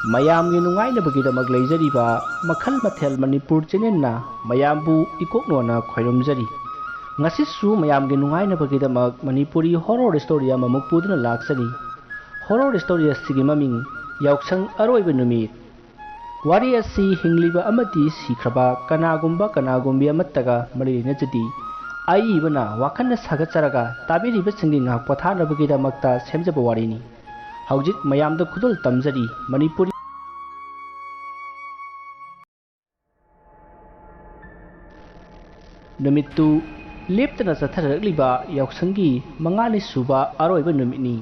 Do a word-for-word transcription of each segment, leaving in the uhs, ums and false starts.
ꯃꯌꯥꯝꯒꯤ ꯅꯨꯡꯉꯥꯏꯅꯕꯒꯤꯗꯃꯛ ꯂꯩꯖꯔꯤꯕ ꯃꯈꯜ ꯃꯊꯦꯜ ꯃꯅꯤꯄꯨꯔ ꯆꯦꯅꯦꯜꯅ ꯃꯌꯥꯝꯕꯨ ꯏꯀꯣꯛꯅꯣꯅ ꯈꯣꯏꯔꯝꯖꯔꯤ꯫ ꯉꯁꯤꯁꯨ ꯃꯌꯥꯝꯒꯤ ꯅꯨꯡꯉꯥꯏꯅꯕꯒꯤꯗꯃꯛ ꯃꯅꯤꯄꯨꯔꯤ ꯍꯣꯔꯣꯔ ꯁ꯭ꯇꯣꯔꯤ ꯑꯃꯃꯨꯛ ꯄꯨꯗꯨꯅ ꯂꯥꯛꯆꯔꯤ꯫ ꯍꯣꯔꯣꯔ ꯁ꯭ꯇꯣꯔꯤ ꯑꯁꯤꯒꯤ ꯃꯃꯤꯡ ꯌꯥꯎꯁꯪ ꯑꯔꯣꯏꯕ ꯅꯨꯃꯤꯠ꯫ ꯋꯥꯔꯤ ꯑꯁꯤ ꯍꯤꯡꯂꯤꯕ ꯑꯃꯗꯤ ꯁꯤꯈ꯭ꯔꯕ ꯀꯅꯥꯒꯨꯝꯕ ꯀꯅꯥꯒꯨꯝꯕꯤ ꯑꯃꯠꯇꯒ ꯃꯔꯤ ꯂꯩꯅꯖꯗꯦ꯫ ꯑꯏꯕꯅ ꯋꯥꯈꯜꯅ ꯁꯥꯒꯠꯆꯔꯒ ꯇꯥꯕꯤꯔꯤꯕꯁꯤꯡꯒꯤ ꯉꯥꯏꯍꯥꯛ ꯄꯣꯊꯥꯅꯕꯒꯤꯗꯃꯛꯇ ꯁꯦꯝꯖꯕ ꯋꯥꯔꯤꯅꯤ꯫ ꯍꯧꯖꯤꯛ ꯃꯌꯥꯝꯗ ꯈꯨꯗꯣꯜ ꯇꯝꯖꯔꯤ ꯃꯅꯤꯄꯨꯔꯤ꯫ ꯅꯨꯃꯤꯠꯇꯨ ꯂꯦꯞꯇꯅ ꯆꯠꯊꯔꯛꯂꯤꯕ ꯌꯥꯎꯁꯪꯒꯤ ꯃꯉꯥꯅꯤ ꯁꯨꯕ ꯑꯔꯣꯏꯕ ꯅꯨꯃꯤꯠꯅꯤ꯫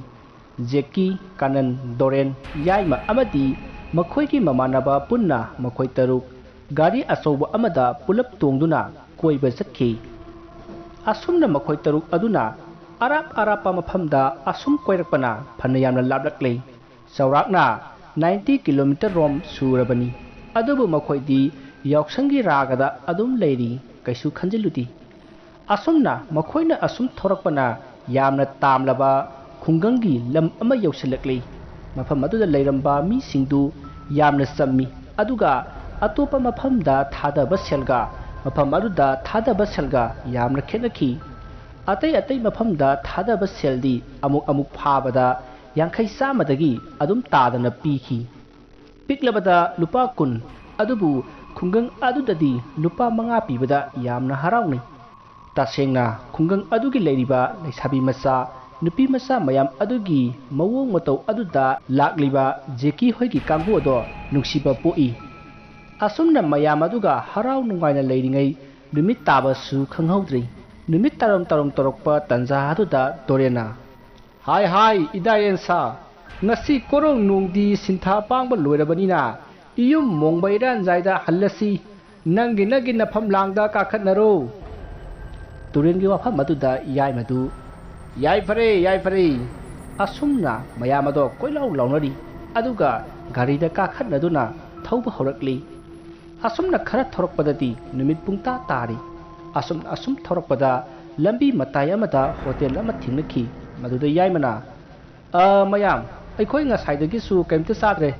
ꯖꯦꯛꯀꯤ, ꯀꯥꯅꯟ, ꯗꯣꯔꯦꯟ, ꯌꯥꯏꯃ ꯑꯃꯗꯤ ꯃꯈꯣꯏꯒꯤ ꯃꯃꯥꯟꯅꯕ ꯄꯨꯟꯅ ꯃꯈꯣꯏ ꯇꯔꯨꯛ ꯒꯥꯔꯤ ꯑꯆꯧꯕ ꯑꯃꯗ ꯄꯨꯂꯞ ꯇꯣꯡꯗꯨꯅ ꯀꯣꯏꯕ ꯆꯠꯈꯤ꯫ ꯑꯁꯨꯝꯅ ꯃꯈꯣꯏ ꯇꯔꯨꯛ ꯑꯗꯨꯅ ꯑꯔꯥꯞ ꯑꯔꯥꯞꯄ ꯃꯐꯝꯗ ꯑꯁꯨꯝ ꯀꯣꯏꯔꯛꯄꯅ ꯐꯅ ꯌꯥꯝꯅ ꯂꯥꯞꯂꯛꯂꯦ꯫ ꯆꯥꯎꯔꯥꯛꯅ ꯅꯥꯏꯟꯇꯤ ꯀꯤꯂꯣꯃꯤꯇꯔ ꯔꯣꯝ ꯁꯨꯔꯕꯅꯤ꯫ ꯑꯗꯨꯕꯨ ꯃꯈꯣꯏꯗꯤ ꯌꯥꯎꯁꯪꯒꯤ ꯔꯥꯒꯗ ꯑꯗꯨꯝ ꯂꯩꯔꯤ, ꯀꯩꯁꯨ ꯈꯟꯖꯤꯜꯂꯨꯗꯦ꯫ ꯑꯁꯨꯝꯅ ꯃꯈꯣꯏꯅ ꯑꯁꯨꯝ ꯊꯧꯔꯛꯄꯅ ꯌꯥꯝꯅ ꯇꯥꯝꯂꯕ ꯈꯨꯡꯒꯪꯒꯤ ꯂꯝ ꯑꯃ ꯌꯧꯁꯤꯜꯂꯛꯂꯤ꯫ ꯃꯐꯝ ꯑꯗꯨꯗ ꯂꯩꯔꯝꯕ ꯃꯤꯁꯤꯡꯗꯨ ꯌꯥꯝꯅ ꯆꯝꯃꯤ, ꯑꯗꯨꯒ ꯑꯇꯣꯞꯄ ꯃꯐꯝꯗ ꯊꯥꯗꯕ ꯁꯦꯜꯒ ꯃꯐꯝ ꯑꯗꯨꯗ ꯊꯥꯗꯕ ꯁꯦꯜꯒ ꯌꯥꯝꯅ ꯈꯦꯠꯅꯈꯤ꯫ ꯑꯇꯩ ꯑꯇꯩ ꯃꯐꯝꯗ ꯊꯥꯗꯕ ꯁꯦꯜꯗꯤ ꯑꯃꯨꯛ ꯑꯃꯨꯛ ꯐꯥꯕꯗ ꯌꯥꯡꯈꯩ ꯆꯥꯝꯃꯗꯒꯤ ꯑꯗꯨꯝ ꯇꯥꯗꯅ ꯄꯤꯈꯤ꯫ ꯄꯤꯛꯂꯕꯗ ꯂꯨꯄꯥ ꯀꯨꯟ, ꯑꯗꯨꯕꯨ ꯈꯨꯡꯒꯪ ꯑꯗꯨꯗꯗꯤ ꯂꯨꯄꯥ ꯃꯉꯥ ꯄꯤꯕꯗ ꯌꯥꯝꯅ ꯍꯔꯥꯎꯅꯩ꯫ ꯇꯁꯦꯡꯅ ꯈꯨꯡꯒꯪ ꯑꯗꯨꯒꯤ ꯂꯩꯔꯤꯕ ꯂꯩꯁꯥꯕꯤ ꯃꯆꯥ, ꯅꯨꯄꯤ ꯃꯆꯥ ꯃꯌꯥꯝ ꯑꯗꯨꯒꯤ ꯃꯑꯣꯡ ꯃꯇꯧ ꯑꯗꯨꯗ ꯂꯥꯛꯂꯤꯕ ꯖꯦꯀꯤ ꯍꯣꯏꯒꯤ ꯀꯥꯡꯕꯨ ꯑꯗꯣ ꯅꯨꯡꯁꯤꯕ ꯄꯣꯛꯏ꯫ ꯑꯁꯨꯝꯅ ꯃꯌꯥꯝ ꯑꯗꯨꯒ ꯍꯔꯥꯎ ꯅꯨꯡꯉꯥꯏꯅ ꯂꯩꯔꯤꯉꯩ ꯅꯨꯃꯤꯠ ꯇꯥꯕꯁꯨ ꯈꯪꯍꯧꯗ꯭ꯔꯤ꯫ ꯅꯨꯃꯤꯠ ꯇꯥꯔꯝ ꯇꯥꯔꯝ ꯇꯧꯔꯛꯄ ꯇꯟꯖꯥ ꯑꯗꯨꯗ ꯗꯣꯔꯦꯟꯅ, "ꯍꯥꯏ ꯍꯥꯏ, ꯏꯗꯥ ꯌꯦꯟꯁꯥ, ꯉꯁꯤ ꯀꯣꯔꯧ ꯅꯣꯡꯗꯤ ꯁꯤꯟꯊꯥ ꯄꯥꯡꯕ ꯂꯣꯏꯔꯕꯅꯤꯅ ꯏꯌꯨꯝ ꯃꯣꯡꯕꯩꯔꯥꯟꯖꯥꯏꯗ ꯍꯜꯂꯁꯤ꯫ ꯅꯪꯒꯤ ꯅꯪꯒꯤ ꯅꯐꯝ ꯂꯥꯡꯗ ꯀꯥꯈꯠꯅꯔꯣ꯫" ꯇꯨꯔꯦꯟꯒꯤ ꯋꯥꯐꯝ ꯑꯗꯨꯗ ꯌꯥꯏꯃꯗꯨ, "ꯌꯥꯏꯐꯔꯦ, ꯌꯥꯏꯐꯔꯦ꯫" ꯑꯁꯨꯝꯅ ꯃꯌꯥꯝ ꯑꯗꯣ ꯀꯣꯏꯂꯥꯎ ꯂꯥꯎꯅꯔꯤ, ꯑꯗꯨꯒ ꯒꯥꯔꯤꯗ ꯀꯥꯈꯠꯅꯗꯨꯅ ꯊꯧꯕ ꯍꯧꯔꯛꯂꯤ꯫ ꯑꯁꯨꯝꯅ ꯈꯔ ꯊꯧꯔꯛꯄꯗꯗꯤ ꯅꯨꯃꯤꯠ ꯄꯨꯡꯇꯥ ꯇꯥꯔꯤ꯫ ꯑꯁꯨꯝ ꯑꯁꯨꯝ ꯊꯧꯔꯛꯄꯗ ꯂꯝꯕꯤ ꯃꯇꯥꯏ ꯑꯃꯗ ꯍꯣꯇꯦꯜ ꯑꯃ ꯊꯦꯡꯅꯈꯤ꯫ ꯃꯗꯨꯗ ꯌꯥꯏꯃꯅ, "ꯑ, ꯃꯌꯥꯝ, ꯑꯩꯈꯣꯏ ꯉꯁꯥꯏꯗꯒꯤꯁꯨ ꯀꯔꯤꯝꯇ ꯆꯥꯗ꯭ꯔꯦ꯫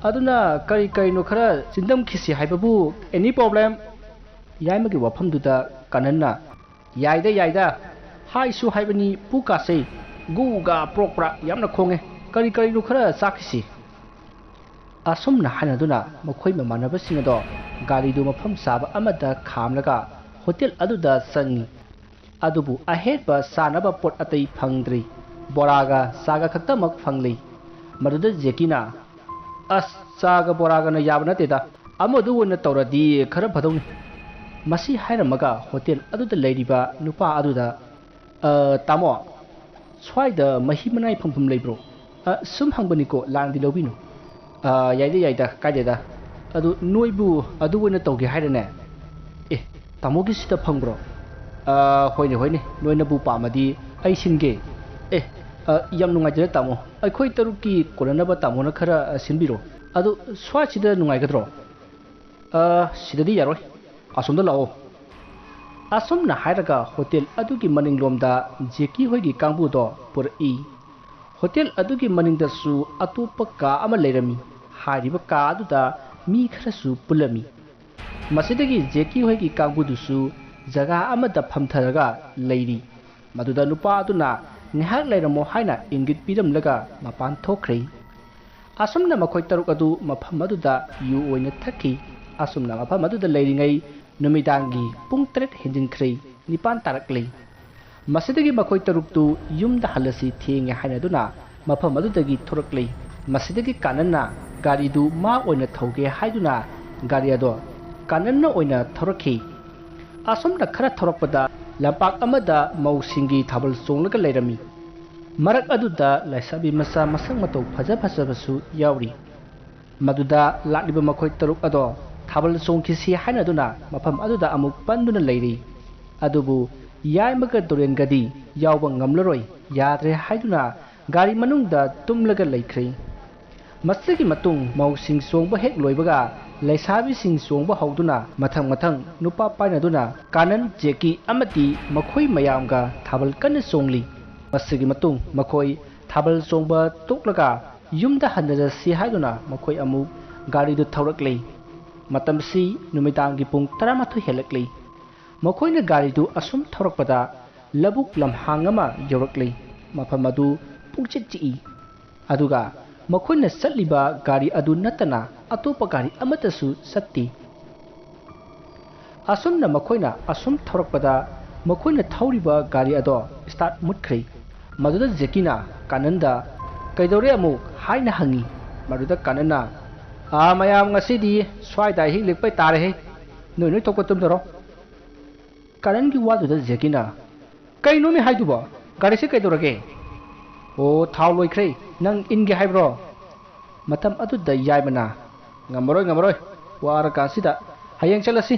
ꯑꯗꯨꯅ ꯀꯔꯤ ꯀꯔꯤꯅꯣ ꯈꯔ ꯆꯤꯟꯗꯝꯈꯤꯁꯤ ꯍꯥꯏꯕꯕꯨ, any problem? ꯌꯥꯏꯃꯒꯤ ꯋꯥꯐꯝꯗꯨꯗ ꯀꯥꯅꯟꯅ, "ꯌꯥꯏꯗ, ꯌꯥꯏꯗ, ꯍꯥꯏꯁꯨ ꯍꯥꯏꯕꯅꯤ ꯄꯨ ꯀꯥꯁꯦ, ꯒꯨꯒꯥ ꯄ꯭ꯔꯣꯛ ꯄ꯭ꯔꯥꯛ ꯌꯥꯝꯅ ꯈꯣꯡꯉꯦ, ꯀꯔꯤ ꯀꯔꯤꯅꯣ ꯈꯔ ꯆꯥꯈꯤꯁꯤ"꯫ ꯑꯁꯨꯝꯅ ꯍꯥꯏꯅꯗꯨꯅ ꯃꯈꯣꯏ ꯃꯃꯥꯟꯅꯕꯁꯤꯡ ꯑꯗꯣ ꯒꯥꯔꯤꯗꯨ ꯃꯐꯝ ꯆꯥꯕ ꯑꯃꯗ ꯈꯥꯝꯂꯒ ꯍꯣꯇꯦꯜ ꯑꯗꯨꯗ ꯆꯪꯉꯤ꯫ ꯑꯗꯨꯕꯨ ꯑꯍꯦꯟꯕ ꯆꯥꯅꯕ ꯄꯣꯠ ꯑꯇꯩ ꯐꯪꯗ꯭ꯔꯤ꯫ ꯕꯣꯔꯥꯒ ꯆꯥꯒ ꯈꯛꯇꯃꯛ ꯐꯪꯂꯤ꯫ ꯃꯗꯨꯗ ꯖꯦꯀꯤꯅ, "ꯑꯁ, ꯆꯥꯒ ꯕꯣꯔꯥꯒꯅ ꯌꯥꯕ ꯅꯠꯇꯦꯗ, ꯑꯃꯗꯨ ꯑꯣꯏꯅ ꯇꯧꯔꯗꯤ ꯈꯔ ꯐꯗꯧꯅꯤ"꯫ ꯃꯁꯤ ꯍꯥꯏꯔꯝꯃꯒ ꯍꯣꯇꯦꯜ ꯑꯗꯨꯗ ꯂꯩꯔꯤꯕ ꯅꯨꯄꯥ ꯑꯗꯨꯗ, "ꯑ, ꯇꯥꯃꯣ, ꯁ꯭ꯋꯥꯏꯗ ꯃꯍꯤ ꯃꯅꯥꯏ ꯐꯪꯐꯝ ꯂꯩꯕ꯭ꯔꯣ? ꯑ, ꯁꯨꯝ ꯍꯪꯕꯅꯤꯀꯣ, ꯂꯥꯟꯗꯤ ꯂꯧꯕꯤꯅꯨ"꯫ "ꯑ, ꯌꯥꯏꯗ, ꯌꯥꯏꯗ, ꯀꯥꯏꯗꯦꯗ꯫ ꯑꯗꯨ ꯅꯣꯏꯕꯨ ꯑꯗꯨ ꯑꯣꯏꯅ ꯇꯧꯒꯦ ꯍꯥꯏꯔꯅꯦ?" "ꯑꯦ, ꯇꯥꯃꯣꯒꯤꯁꯤꯗ ꯐꯪꯕ꯭ꯔꯣ?" "ꯑ, ꯍꯣꯏꯅꯦ, ꯍꯣꯏꯅꯦ, ꯅꯣꯏꯅꯕꯨ ꯄꯥꯝꯃꯗꯤ ꯑꯩ ꯁꯤꯟꯒꯦ"꯫ "ꯑꯦ, ꯑ, ꯌꯥꯝ ꯅꯨꯡꯉꯥꯏꯖꯔꯦ ꯇꯥꯃꯣ, ꯑꯩꯈꯣꯏ ꯇꯔꯨꯛꯀꯤ ꯀꯣꯟꯅꯅꯕ ꯇꯥꯃꯣꯅ ꯈꯔ, ꯑ, ꯁꯤꯟꯕꯤꯔꯣ꯫ ꯑꯗꯨ ꯁ꯭ꯋꯥꯏꯁꯤꯗ ꯅꯨꯡꯉꯥꯏꯒꯗ꯭ꯔꯣ?" "ꯑ, ꯁꯤꯗꯗꯤ ꯌꯥꯔꯣꯏ, ꯑꯁꯣꯝꯗ ꯂꯥꯛꯑꯣ"꯫ ꯑꯁꯨꯝꯅ ꯍꯥꯏꯔꯒ ꯍꯣꯇꯦꯜ ꯑꯗꯨꯒꯤ ꯃꯅꯤꯡꯂꯣꯝꯗ ꯖꯦꯀꯤ ꯍꯣꯏꯒꯤ ꯀꯥꯡꯕꯨꯗꯣ ꯄꯨꯔꯛꯏ꯫ ꯍꯣꯇꯦꯜ ꯑꯗꯨꯒꯤ ꯃꯅꯤꯡꯗꯁꯨ ꯑꯇꯣꯞꯄ ꯀꯥ ꯑꯃ ꯂꯩꯔꯝꯃꯤ꯫ ꯍꯥꯏꯔꯤꯕ ꯀꯥ ꯑꯗꯨꯗ ꯃꯤ ꯈꯔꯁꯨ ꯄꯨꯜꯂꯝꯃꯤ꯫ ꯃꯁꯤꯗꯒꯤ ꯖꯦꯀꯤ ꯍꯣꯏꯒꯤ ꯀꯥꯡꯕꯨꯗꯨꯁꯨ ꯖꯒꯥ ꯑꯃꯗ ꯐꯝꯊꯔꯒ ꯂꯩꯔꯤ꯫ ꯃꯗꯨꯗ ꯅꯨꯄꯥ ꯑꯗꯨꯅ "ꯉꯥꯏꯍꯥꯛ ꯂꯩꯔꯝꯃꯣ" ꯍꯥꯏꯅ ꯏꯪꯒꯤꯠ ꯄꯤꯔꯝꯂꯒ ꯃꯄꯥꯟ ꯊꯣꯛꯈ꯭ꯔꯦ꯫ ꯑꯁꯨꯝꯅ ꯃꯈꯣꯏ ꯇꯔꯨꯛ ꯑꯗꯨ ꯃꯐꯝ ꯑꯗꯨꯗ ꯌꯨ ꯑꯣꯏꯅ ꯊꯛꯈꯤ꯫ ꯑꯁꯨꯝꯅ ꯃꯐꯝ ꯑꯗꯨꯗ ꯂꯩꯔꯤꯉꯩ ꯅꯨꯃꯤꯗꯥꯡꯒꯤ ꯄꯨꯡ ꯇꯔꯦꯠ ꯍꯦꯟꯖꯤꯟꯈ꯭ꯔꯦ, ꯅꯤꯄꯥꯟ ꯇꯥꯔꯛꯂꯦ꯫ ꯃꯁꯤꯗꯒꯤ ꯃꯈꯣꯏ ꯇꯔꯨꯛꯇꯨ ꯌꯨꯝꯗ ꯍꯜꯂꯁꯤ, ꯊꯦꯡꯉꯦ ꯍꯥꯏꯅꯗꯨꯅ ꯃꯐꯝ ꯑꯗꯨꯗꯒꯤ ꯊꯣꯔꯛꯂꯦ꯫ ꯃꯁꯤꯗꯒꯤ ꯀꯥꯅꯟꯅ ꯒꯥꯔꯤꯗꯨ ꯃꯥ ꯑꯣꯏꯅ ꯊꯧꯒꯦ ꯍꯥꯏꯗꯨꯅ ꯒꯥꯔꯤ ꯑꯗꯣ ꯀꯥꯅꯟꯅ ꯑꯣꯏꯅ ꯊꯧꯔꯛꯈꯤ꯫ ꯑꯁꯨꯝꯅ ꯈꯔ ꯊꯧꯔꯛꯄꯗ ꯂꯝꯄꯥꯛ ꯑꯃꯗ ꯃꯧꯁꯤꯡꯒꯤ ꯊꯥꯕꯜ ꯆꯣꯡꯂꯒ ꯂꯩꯔꯝꯃꯤ꯫ ꯃꯔꯛ ꯑꯗꯨꯗ ꯂꯩꯁꯥꯕꯤ ꯃꯆꯥ ꯃꯁꯛ ꯃꯇꯧ ꯐꯖ ꯐꯖꯕꯁꯨ ꯌꯥꯎꯔꯤ꯫ ꯃꯗꯨꯗ ꯂꯥꯛꯂꯤꯕ ꯃꯈꯣꯏ ꯇꯔꯨꯛ ꯑꯗꯣ ꯊꯥꯕꯜ ꯆꯣꯡꯈꯤꯁꯤ ꯍꯥꯏꯅꯗꯨꯅ ꯃꯐꯝ ꯑꯗꯨꯗ ꯑꯃꯨꯛ ꯄꯟꯗꯨꯅ ꯂꯩꯔꯤ꯫ ꯑꯗꯨꯕꯨ ꯌꯥꯏꯃꯒ ꯗꯣꯔꯦꯟꯒꯗꯤ ꯌꯥꯎꯕ ꯉꯝꯂꯔꯣꯏ, ꯌꯥꯗ꯭ꯔꯦ ꯍꯥꯏꯗꯨꯅ ꯒꯥꯔꯤ ꯃꯅꯨꯡꯗ ꯇꯨꯝꯂꯒ ꯂꯩꯈ꯭ꯔꯦ꯫ ꯃꯁꯤꯒꯤ ꯃꯇꯨꯡ ꯃꯧꯁꯤꯡ ꯆꯣꯡꯕ ꯍꯦꯛ ꯂꯣꯏꯕꯒ ꯂꯩꯁꯥꯕꯤꯁꯤꯡ ꯆꯣꯡꯕ ꯍꯧꯗꯨꯅ ꯃꯊꯪ ꯃꯊꯪ ꯅꯨꯄꯥ ꯄꯥꯏꯅꯗꯨꯅ ꯀꯥꯅꯟ, ꯖꯦꯀꯤ ꯑꯃꯗꯤ ꯃꯈꯣꯏ ꯃꯌꯥꯝꯒ ꯊꯥꯕꯜ ꯀꯟꯅ ꯆꯣꯡꯂꯤ꯫ ꯃꯁꯤꯒꯤ ꯃꯇꯨꯡ ꯃꯈꯣꯏ ꯊꯥꯕꯜ ꯆꯣꯡꯕ ꯇꯣꯛꯂꯒ ꯌꯨꯝꯗ ꯍꯟꯅꯔꯁꯤ ꯍꯥꯏꯗꯨꯅ ꯃꯈꯣꯏ ꯑꯃꯨꯛ ꯒꯥꯔꯤꯗꯨ ꯊꯧꯔꯛꯂꯤ꯫ ꯃꯇꯝꯁꯤ ꯅꯨꯃꯤꯗꯥꯡꯒꯤ ꯄꯨꯡ ꯇꯔꯥꯃꯥꯊꯣꯏ ꯍꯦꯜꯂꯛꯂꯤ꯫ ꯃꯈꯣꯏꯅ ꯒꯥꯔꯤꯗꯨ ꯑꯁꯨꯝ ꯊꯧꯔꯛꯄꯗ ꯂꯧꯕꯨꯛ ꯂꯝꯍꯥꯡ ꯑꯃ ꯌꯧꯔꯛꯂꯤ꯫ ꯃꯐꯝ ꯑꯗꯨ ꯄꯨꯡꯆꯤꯛ ꯆꯤꯛꯏ꯫ ꯑꯗꯨꯒ ꯃꯈꯣꯏꯅ ꯆꯠꯂꯤꯕ ꯒꯥꯔꯤ ꯑꯗꯨ ꯅꯠꯇꯅ ꯑꯇꯣꯞꯄ ꯒꯥꯔꯤ ꯑꯃꯠꯇꯁꯨ ꯆꯠꯇꯦ꯫ ꯑꯁꯨꯝꯅ ꯃꯈꯣꯏꯅ ꯑꯁꯨꯝ ꯊꯧꯔꯛꯄꯗ ꯃꯈꯣꯏꯅ ꯊꯧꯔꯤꯕ ꯒꯥꯔꯤ ꯑꯗꯣ start ꯃꯨꯠꯈ꯭ꯔꯦ꯫ ꯃꯗꯨꯗ ꯖꯦꯀꯤꯅ ꯀꯥꯅꯟꯗ "ꯀꯩꯗꯧꯔꯦ ꯑꯃꯨꯛ?" ꯍꯥꯏꯅ ꯍꯪꯉꯤ꯫ ꯃꯗꯨꯗ ꯀꯥꯅꯟꯅ, "ꯑꯥ, ꯃꯌꯥꯝ, ꯉꯁꯤꯗꯤ ꯁ꯭ꯋꯥꯏꯗ ꯑꯍꯤꯡ ꯂꯦꯛꯄꯩ ꯇꯥꯔꯦꯍꯦ꯫ ꯅꯣꯏ ꯅꯣꯏ ꯊꯣꯛꯄ ꯇꯨꯝꯖꯔꯣ꯫" ꯀꯥꯅꯟꯒꯤ ꯋꯥꯗꯨꯗ ꯖꯦꯀꯤꯅ, "ꯀꯩꯅꯣꯃꯤ ꯍꯥꯏꯗꯨꯕꯣ? ꯒꯥꯔꯤꯁꯦ ꯀꯩꯗꯧꯔꯒꯦ?" "ꯑꯣ, ꯊꯥꯎ ꯂꯣꯏꯈ꯭ꯔꯦ꯫ ꯅꯪ ꯏꯟꯒꯦ ꯍꯥꯏꯕ꯭ꯔꯣ?" ꯃꯇꯝ ꯑꯗꯨꯗ ꯌꯥꯏꯃꯅ, "ꯉꯝꯃꯔꯣꯏ, ꯉꯝꯃꯔꯣꯏ꯫ ꯋꯥꯔꯀꯥꯟꯁꯤꯗ ꯍꯌꯦꯡ ꯆꯠꯂꯁꯤ꯫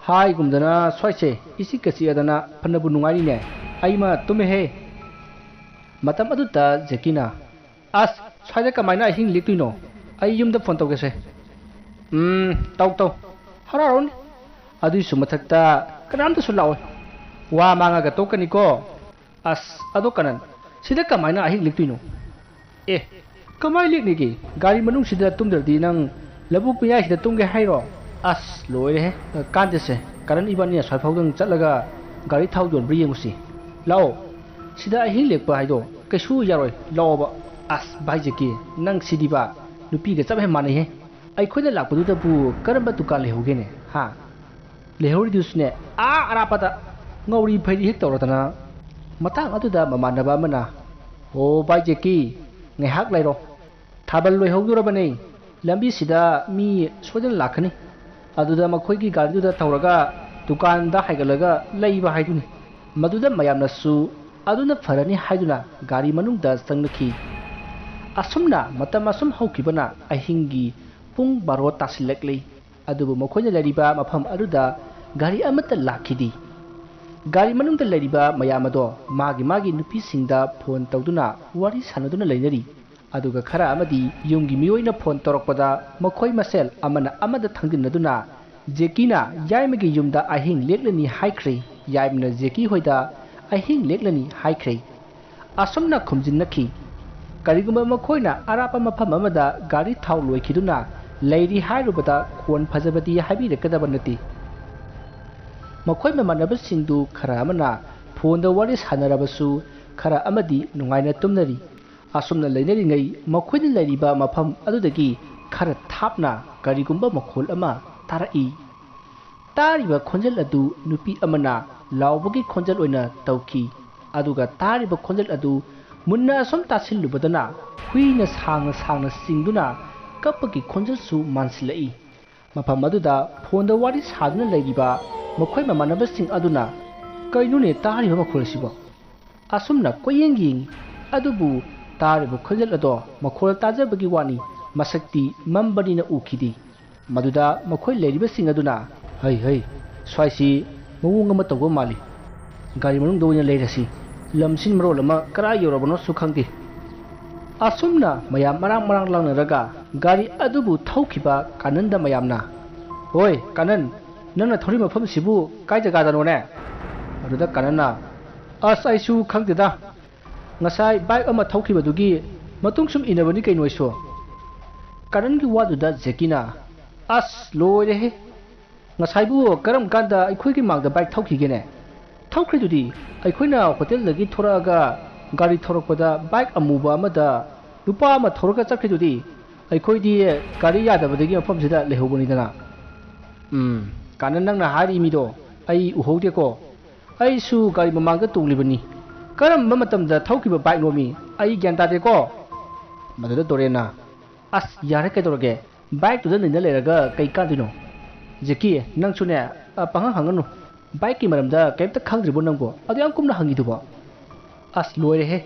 ꯍꯥꯏꯒꯨꯝꯗꯅ ꯁ꯭ꯋꯥꯏꯁꯦ ꯏꯆꯤꯛꯀ ꯆꯤꯛꯑꯗꯅ ꯐꯅꯕꯨ ꯅꯨꯡꯉꯥꯏꯔꯤꯅꯦ꯫ ꯑꯩꯃ ꯇꯨꯝꯃꯦꯍꯦ꯫" ꯃꯇꯝ ꯑꯗꯨꯗ ꯖꯦꯀꯤꯅ, "ꯑꯁ, ꯁ꯭ꯋꯥꯏꯗ ꯀꯃꯥꯏꯅ ꯑꯍꯤꯡ ꯂꯦꯛꯇꯣꯏꯅꯣ? ꯑꯩ ꯌꯨꯝꯗ ꯐꯣꯟ ꯇꯧꯒꯦꯁꯦ꯫" "ꯎꯝ, ꯇꯧ, ꯇꯧ꯫ ꯍꯔꯥꯎꯔꯅꯤ꯫ ꯑꯗꯨꯏꯁꯨ ꯃꯊꯛꯇ ꯀꯅꯥꯝꯇꯁꯨ ꯂꯥꯛꯑꯣꯏ꯫ ꯋꯥ ꯃꯥꯡꯉꯒ ꯇꯣꯛꯀꯅꯤꯀꯣ꯫" "ꯑꯁ, ꯑꯗꯣ ꯀꯅꯟ, ꯁꯤꯗ ꯀꯃꯥꯏꯅ ꯑꯍꯤꯡ ꯂꯦꯛꯇꯣꯏꯅꯣ?" "ꯑꯦ, ꯀꯃꯥꯏ ꯂꯦꯛꯅꯤꯒꯦ? ꯒꯥꯔꯤ ꯃꯅꯨꯡꯁꯤꯗ ꯇꯨꯝꯗ꯭ꯔꯗꯤ ꯅꯪ ꯂꯧꯕꯨꯛ ꯃꯌꯥꯏꯁꯤꯗ ꯇꯨꯝꯒꯦ ꯍꯥꯏꯔꯣ?" "ꯑꯁ, ꯂꯣꯏꯔꯦꯍꯦ꯫ ꯀꯥꯟꯗꯦꯁꯦ, ꯀꯔꯟ ꯏꯕꯥꯅꯤ ꯑꯁ꯭ꯋꯥꯏꯐꯥꯎꯗꯪ ꯆꯠꯂꯒ ꯒꯥꯔꯤ ꯊꯥꯎ ꯌꯣꯟꯕ꯭ꯔꯥ ꯌꯦꯡꯉꯨꯁꯤ꯫ ꯂꯥꯛꯑꯣ꯫ ꯁꯤꯗ ꯑꯍꯤꯡ ꯂꯦꯛꯄ ꯍꯥꯏꯗꯣ ꯀꯩꯁꯨ ꯌꯥꯔꯣꯏ꯫ ꯂꯥꯛꯑꯣꯕ꯫" "ꯑꯁ, ꯚꯥꯏ ꯖꯦꯀꯤ, ꯅꯪ ꯁꯤꯗꯤꯕ ꯅꯨꯄꯤꯒ ꯆꯞ ꯍꯦꯛ ꯃꯥꯟꯅꯩꯍꯦ꯫ ꯑꯩꯈꯣꯏꯅ ꯂꯥꯛꯄꯗꯨꯗꯕꯨ ꯀꯔꯝꯕ ꯗꯨꯀꯥꯟ ꯂꯩꯍꯧꯒꯦꯅꯦ, ꯍꯥ? ꯂꯩꯍꯧꯔꯤꯗꯨꯁꯨꯅꯦ, ꯑꯥ ꯑꯔꯥꯞꯄꯗ ꯉꯧꯔꯤ ꯐꯩꯔꯤ ꯍꯦꯛ ꯇꯧꯔꯗꯅ꯫" ꯃꯇꯥꯡ ꯑꯗꯨꯗ ꯃꯃꯥꯟꯅꯕ ꯑꯃꯅ, "ꯑꯣ, ꯚꯥꯏ ꯖꯦꯀꯤ, ꯉꯥꯏꯍꯥꯛ ꯂꯩꯔꯣ꯫ ꯊꯥꯕꯜ ꯂꯣꯏꯍꯧꯗꯣꯔꯕꯅꯦ꯫ ꯂꯝꯕꯤꯁꯤꯗ ꯃꯤ ꯁꯣꯏꯗꯅ ꯂꯥꯛꯀꯅꯤ꯫ ꯑꯗꯨꯗ ꯃꯈꯣꯏꯒꯤ ꯒꯥꯔꯤꯗꯨꯗ ꯊꯧꯔꯒ ꯗꯨꯀꯥꯟꯗ ꯍꯥꯏꯒꯠꯂꯒ ꯂꯩꯕ ꯍꯥꯏꯗꯨꯅꯤ꯫" ꯃꯗꯨꯗ ꯃꯌꯥꯝꯅꯁꯨ ꯑꯗꯨꯅ ꯐꯔꯅꯤ ꯍꯥꯏꯗꯨꯅ ꯒꯥꯔꯤ ꯃꯅꯨꯡꯗ ꯆꯪꯅꯈꯤ꯫ ꯑꯁꯨꯝꯅ ꯃꯇꯝ ꯑꯁꯨꯝ ꯍꯧꯈꯤꯕꯅ ꯑꯍꯤꯡꯒꯤ ꯄꯨꯡ ꯕꯥꯔꯣ ꯇꯥꯁꯤꯜꯂꯛꯂꯤ꯫ ꯑꯗꯨꯕꯨ ꯃꯈꯣꯏꯅ ꯂꯩꯔꯤꯕ ꯃꯐꯝ ꯑꯗꯨꯗ ꯒꯥꯔꯤ ꯑꯃꯠꯇ ꯂꯥꯛꯈꯤꯗꯦ꯫ ꯒꯥꯔꯤ ꯃꯅꯨꯡꯗ ꯂꯩꯔꯤꯕ ꯃꯌꯥꯝ ꯑꯗꯣ ꯃꯥꯒꯤ ꯃꯥꯒꯤ ꯅꯨꯄꯤꯁꯤꯡꯗ ꯐꯣꯟ ꯇꯧꯗꯨꯅ ꯋꯥꯔꯤ ꯁꯥꯟꯅꯗꯨꯅ ꯂꯩꯅꯔꯤ꯫ ꯑꯗꯨꯒ ꯈꯔ ꯑꯃꯗꯤ ꯌꯨꯝꯒꯤ ꯃꯤꯑꯣꯏꯅ ꯐꯣꯟ ꯇꯧꯔꯛꯄꯗ ꯃꯈꯣꯏ ꯃꯁꯦꯜ ꯑꯃꯅ ꯑꯃꯗ ꯊꯥꯡꯖꯤꯟꯅꯗꯨꯅ, "ꯖꯦꯀꯤꯅ ꯌꯥꯏꯃꯒꯤ ꯌꯨꯝꯗ ꯑꯍꯤꯡ ꯂꯦꯛꯂꯅꯤ ꯍꯥꯏꯈ꯭ꯔꯦ, ꯌꯥꯏꯃꯅ ꯖꯦꯀꯤ ꯍꯣꯏꯗ ꯑꯍꯤꯡ ꯂꯦꯛꯂꯅꯤ ꯍꯥꯏꯈ꯭ꯔꯦ" ꯑꯁꯨꯝꯅ ꯈꯨꯝꯖꯤꯟꯅꯈꯤ꯫ ꯀꯔꯤꯒꯨꯝꯕ ꯃꯈꯣꯏꯅ ꯑꯔꯥꯞꯄ ꯃꯐꯝ ꯑꯃꯗ ꯒꯥꯔꯤ ꯊꯥꯎ ꯂꯣꯏꯈꯤꯗꯨꯅ ꯂꯩꯔꯤ ꯍꯥꯏꯔꯨꯕꯗ ꯈꯣꯟ ꯐꯖꯕꯗꯤ ꯍꯥꯏꯕꯤꯔꯛꯀꯗꯕ ꯅꯠꯇꯦ꯫ ꯃꯈꯣꯏ ꯃꯃꯥꯟꯅꯕꯁꯤꯡꯗꯨ ꯈꯔ ꯑꯃꯅ ꯐꯣꯟꯗ ꯋꯥꯔꯤ ꯁꯥꯟꯅꯔꯕꯁꯨ ꯈꯔ ꯑꯃꯗꯤ ꯅꯨꯡꯉꯥꯏꯅ ꯇꯨꯝꯅꯔꯤ꯫ ꯑꯁꯨꯝꯅ ꯂꯩꯅꯔꯤꯉꯩ ꯃꯈꯣꯏꯅ ꯂꯩꯔꯤꯕ ꯃꯐꯝ ꯑꯗꯨꯗꯒꯤ ꯈꯔ ꯊꯥꯞꯅ ꯀꯔꯤꯒꯨꯝꯕ ꯃꯈꯣꯜ ꯑꯃ ꯇꯥꯔꯛꯏ꯫ ꯇꯥꯔꯤꯕ ꯈꯣꯟꯖꯦꯜ ꯑꯗꯨ ꯅꯨꯄꯤ ꯑꯃꯅ ꯂꯥꯎꯕꯒꯤ ꯈꯣꯟꯖꯦꯜ ꯑꯣꯏꯅ ꯇꯧꯈꯤ꯫ ꯑꯗꯨꯒ ꯇꯥꯔꯤꯕ ꯈꯣꯟꯖꯦꯜ ꯑꯗꯨ ꯃꯨꯟꯅ ꯑꯁꯨꯝ ꯇꯥꯁꯤꯜꯂꯨꯕꯗꯅ ꯍꯨꯏꯅ ꯁꯥꯡꯅ ꯁꯥꯡꯅ ꯆꯤꯡꯗꯨꯅ ꯀꯞꯄꯒꯤ ꯈꯣꯟꯖꯦꯜꯁꯨ ꯃꯥꯟꯁꯤꯜꯂꯛꯏ꯫ ꯃꯐꯝ ꯑꯗꯨꯗ ꯐꯣꯟꯗ ꯋꯥꯔꯤ ꯁꯥꯗꯨꯅ ꯂꯩꯔꯤꯕ ꯃꯈꯣꯏ ꯃꯃꯥꯟꯅꯕꯁꯤꯡ ꯑꯗꯨꯅ "ꯀꯩꯅꯣꯅꯦ ꯇꯥꯔꯤꯕ ꯃꯈꯣꯜ ꯑꯁꯤꯕꯣ?" ꯑꯁꯨꯝꯅ ꯀꯣꯏꯌꯦꯡ ꯌꯦꯡꯉꯤ꯫ ꯑꯗꯨꯕꯨ ꯇꯥꯔꯤꯕ ꯈꯣꯟꯖꯦꯜ ꯑꯗꯣ ꯃꯈꯣꯜ ꯇꯥꯖꯕꯒꯤ ꯋꯥꯅꯤ, ꯃꯁꯛꯇꯤ ꯃꯝꯕꯅꯤꯅ ꯎꯈꯤꯗꯦ꯫ ꯃꯗꯨꯗ ꯃꯈꯣꯏ ꯂꯩꯔꯤꯕꯁꯤꯡ ꯑꯗꯨꯅ, "ꯍꯩ ꯍꯩ, ꯁ꯭ꯋꯥꯏꯁꯤ ꯃꯑꯣꯡ ꯑꯃ ꯇꯧꯕ ꯃꯥꯜꯂꯤ꯫ ꯒꯥꯔꯤ ꯃꯅꯨꯡꯗ ꯑꯣꯏꯅ ꯂꯩꯔꯁꯤ꯫ ꯂꯝꯁꯤꯅ ꯃꯔꯣꯜ ꯑꯃ ꯀꯗꯥꯏ ꯌꯧꯔꯕꯅꯣꯁꯨ ꯈꯪꯗꯦ"꯫ ꯑꯁꯨꯝꯅ ꯃꯌꯥꯝ ꯃꯔꯥꯡ ꯃꯔꯥꯡ ꯂꯥꯡꯅꯔꯒ ꯒꯥꯔꯤ ꯑꯗꯨꯕꯨ ꯊꯧꯈꯤꯕ ꯀꯥꯅꯟꯗ ꯃꯌꯥꯝꯅ, "ꯍꯣꯏ ꯀꯥꯅꯟ, ꯅꯪꯅ ꯊꯧꯔꯤ ꯃꯐꯝꯁꯤꯕꯨ ꯀꯥꯏ ꯖꯒꯥꯗꯅꯣꯅꯦ?" ꯑꯗꯨꯗ ꯀꯥꯅꯟꯅ, "ꯑꯁ, ꯑꯩꯁꯨ ꯈꯪꯗꯦꯗ꯫ ꯉꯁꯥꯏ ꯕꯥꯏꯛ ꯑꯃ ꯊꯧꯈꯤꯕꯗꯨꯒꯤ ꯃꯇꯨꯡ ꯁꯨꯝ ꯏꯟꯅꯕꯅꯤ ꯀꯩꯅꯣ ꯑꯩꯁꯨ"꯫ ꯀꯥꯅꯟꯒꯤ ꯋꯥꯗꯨꯗ ꯖꯦꯀꯤꯅ, "ꯑꯁ, ꯂꯣꯏꯔꯦꯍꯦ! ꯉꯁꯥꯏꯕꯨ ꯀꯔꯝ ꯀꯥꯟꯗ ꯑꯩꯈꯣꯏꯒꯤ ꯃꯥꯡꯗ ꯕꯥꯏꯛ ꯊꯧꯈꯤꯒꯦꯅꯦ? ꯊꯧꯈ꯭ꯔꯤꯗꯨꯗꯤ ꯑꯩꯈꯣꯏꯅ ꯍꯣꯇꯦꯜꯗꯒꯤ ꯊꯣꯔꯛꯑꯒ ꯒꯥꯔꯤ ꯊꯧꯔꯛꯄꯗ ꯕꯥꯏꯛ ꯑꯃꯨꯕ ꯑꯃꯗ ꯅꯨꯄꯥ ꯑꯃ ꯊꯧꯔꯒ ꯆꯠꯈ꯭ꯔꯤꯗꯨꯗꯤ꯫ ꯑꯩꯈꯣꯏꯗꯤ ꯒꯥꯔꯤ ꯌꯥꯗꯕꯗꯒꯤ ꯃꯐꯝꯁꯤꯗ ꯂꯩꯍꯧꯕꯅꯤꯗꯅ"꯫ "ꯎꯝ, ꯀꯥꯅꯟ, ꯅꯪꯅ ꯍꯥꯏꯔꯤ ꯃꯤꯗꯣ ꯑꯩ ꯎꯍꯧꯗꯦꯀꯣ꯫ ꯑꯩꯁꯨ ꯒꯥꯔꯤ ꯃꯃꯥꯡꯗ ꯇꯣꯡꯂꯤꯕꯅꯤ꯫ ꯀꯔꯝꯕ ꯃꯇꯝꯗ ꯊꯧꯈꯤꯕ ꯕꯥꯏꯛꯅꯣꯃꯤ? ꯑꯩ ꯒ꯭ꯌꯥꯟ ꯇꯥꯗꯦꯀꯣ"꯫ ꯃꯗꯨꯗ ꯗꯣꯔꯦꯟꯅ, "ꯑꯁ, ꯌꯥꯔꯦ ꯀꯩꯗꯧꯔꯒꯦ? ꯕꯥꯏꯛꯇꯨꯗ ꯅꯩꯅ ꯂꯩꯔꯒ ꯀꯩ ꯀꯥꯟꯗꯣꯏꯅꯣ? ꯖꯦꯀꯤ, ꯅꯪꯁꯨꯅꯦ, ꯑ, ꯄꯪꯍꯪ ꯍꯪꯒꯅꯨ꯫ ꯕꯥꯏꯛꯀꯤ ꯃꯔꯝꯗ ꯀꯩꯝꯇ ꯈꯪꯗ꯭ꯔꯤꯕꯣ ꯅꯪꯕꯣ? ꯑꯗꯨ ꯌꯥꯝ ꯀꯨꯝꯅ ꯍꯪꯉꯤꯗꯨꯕꯣ?" "ꯑꯁ, ꯂꯣꯏꯔꯦꯍꯦ!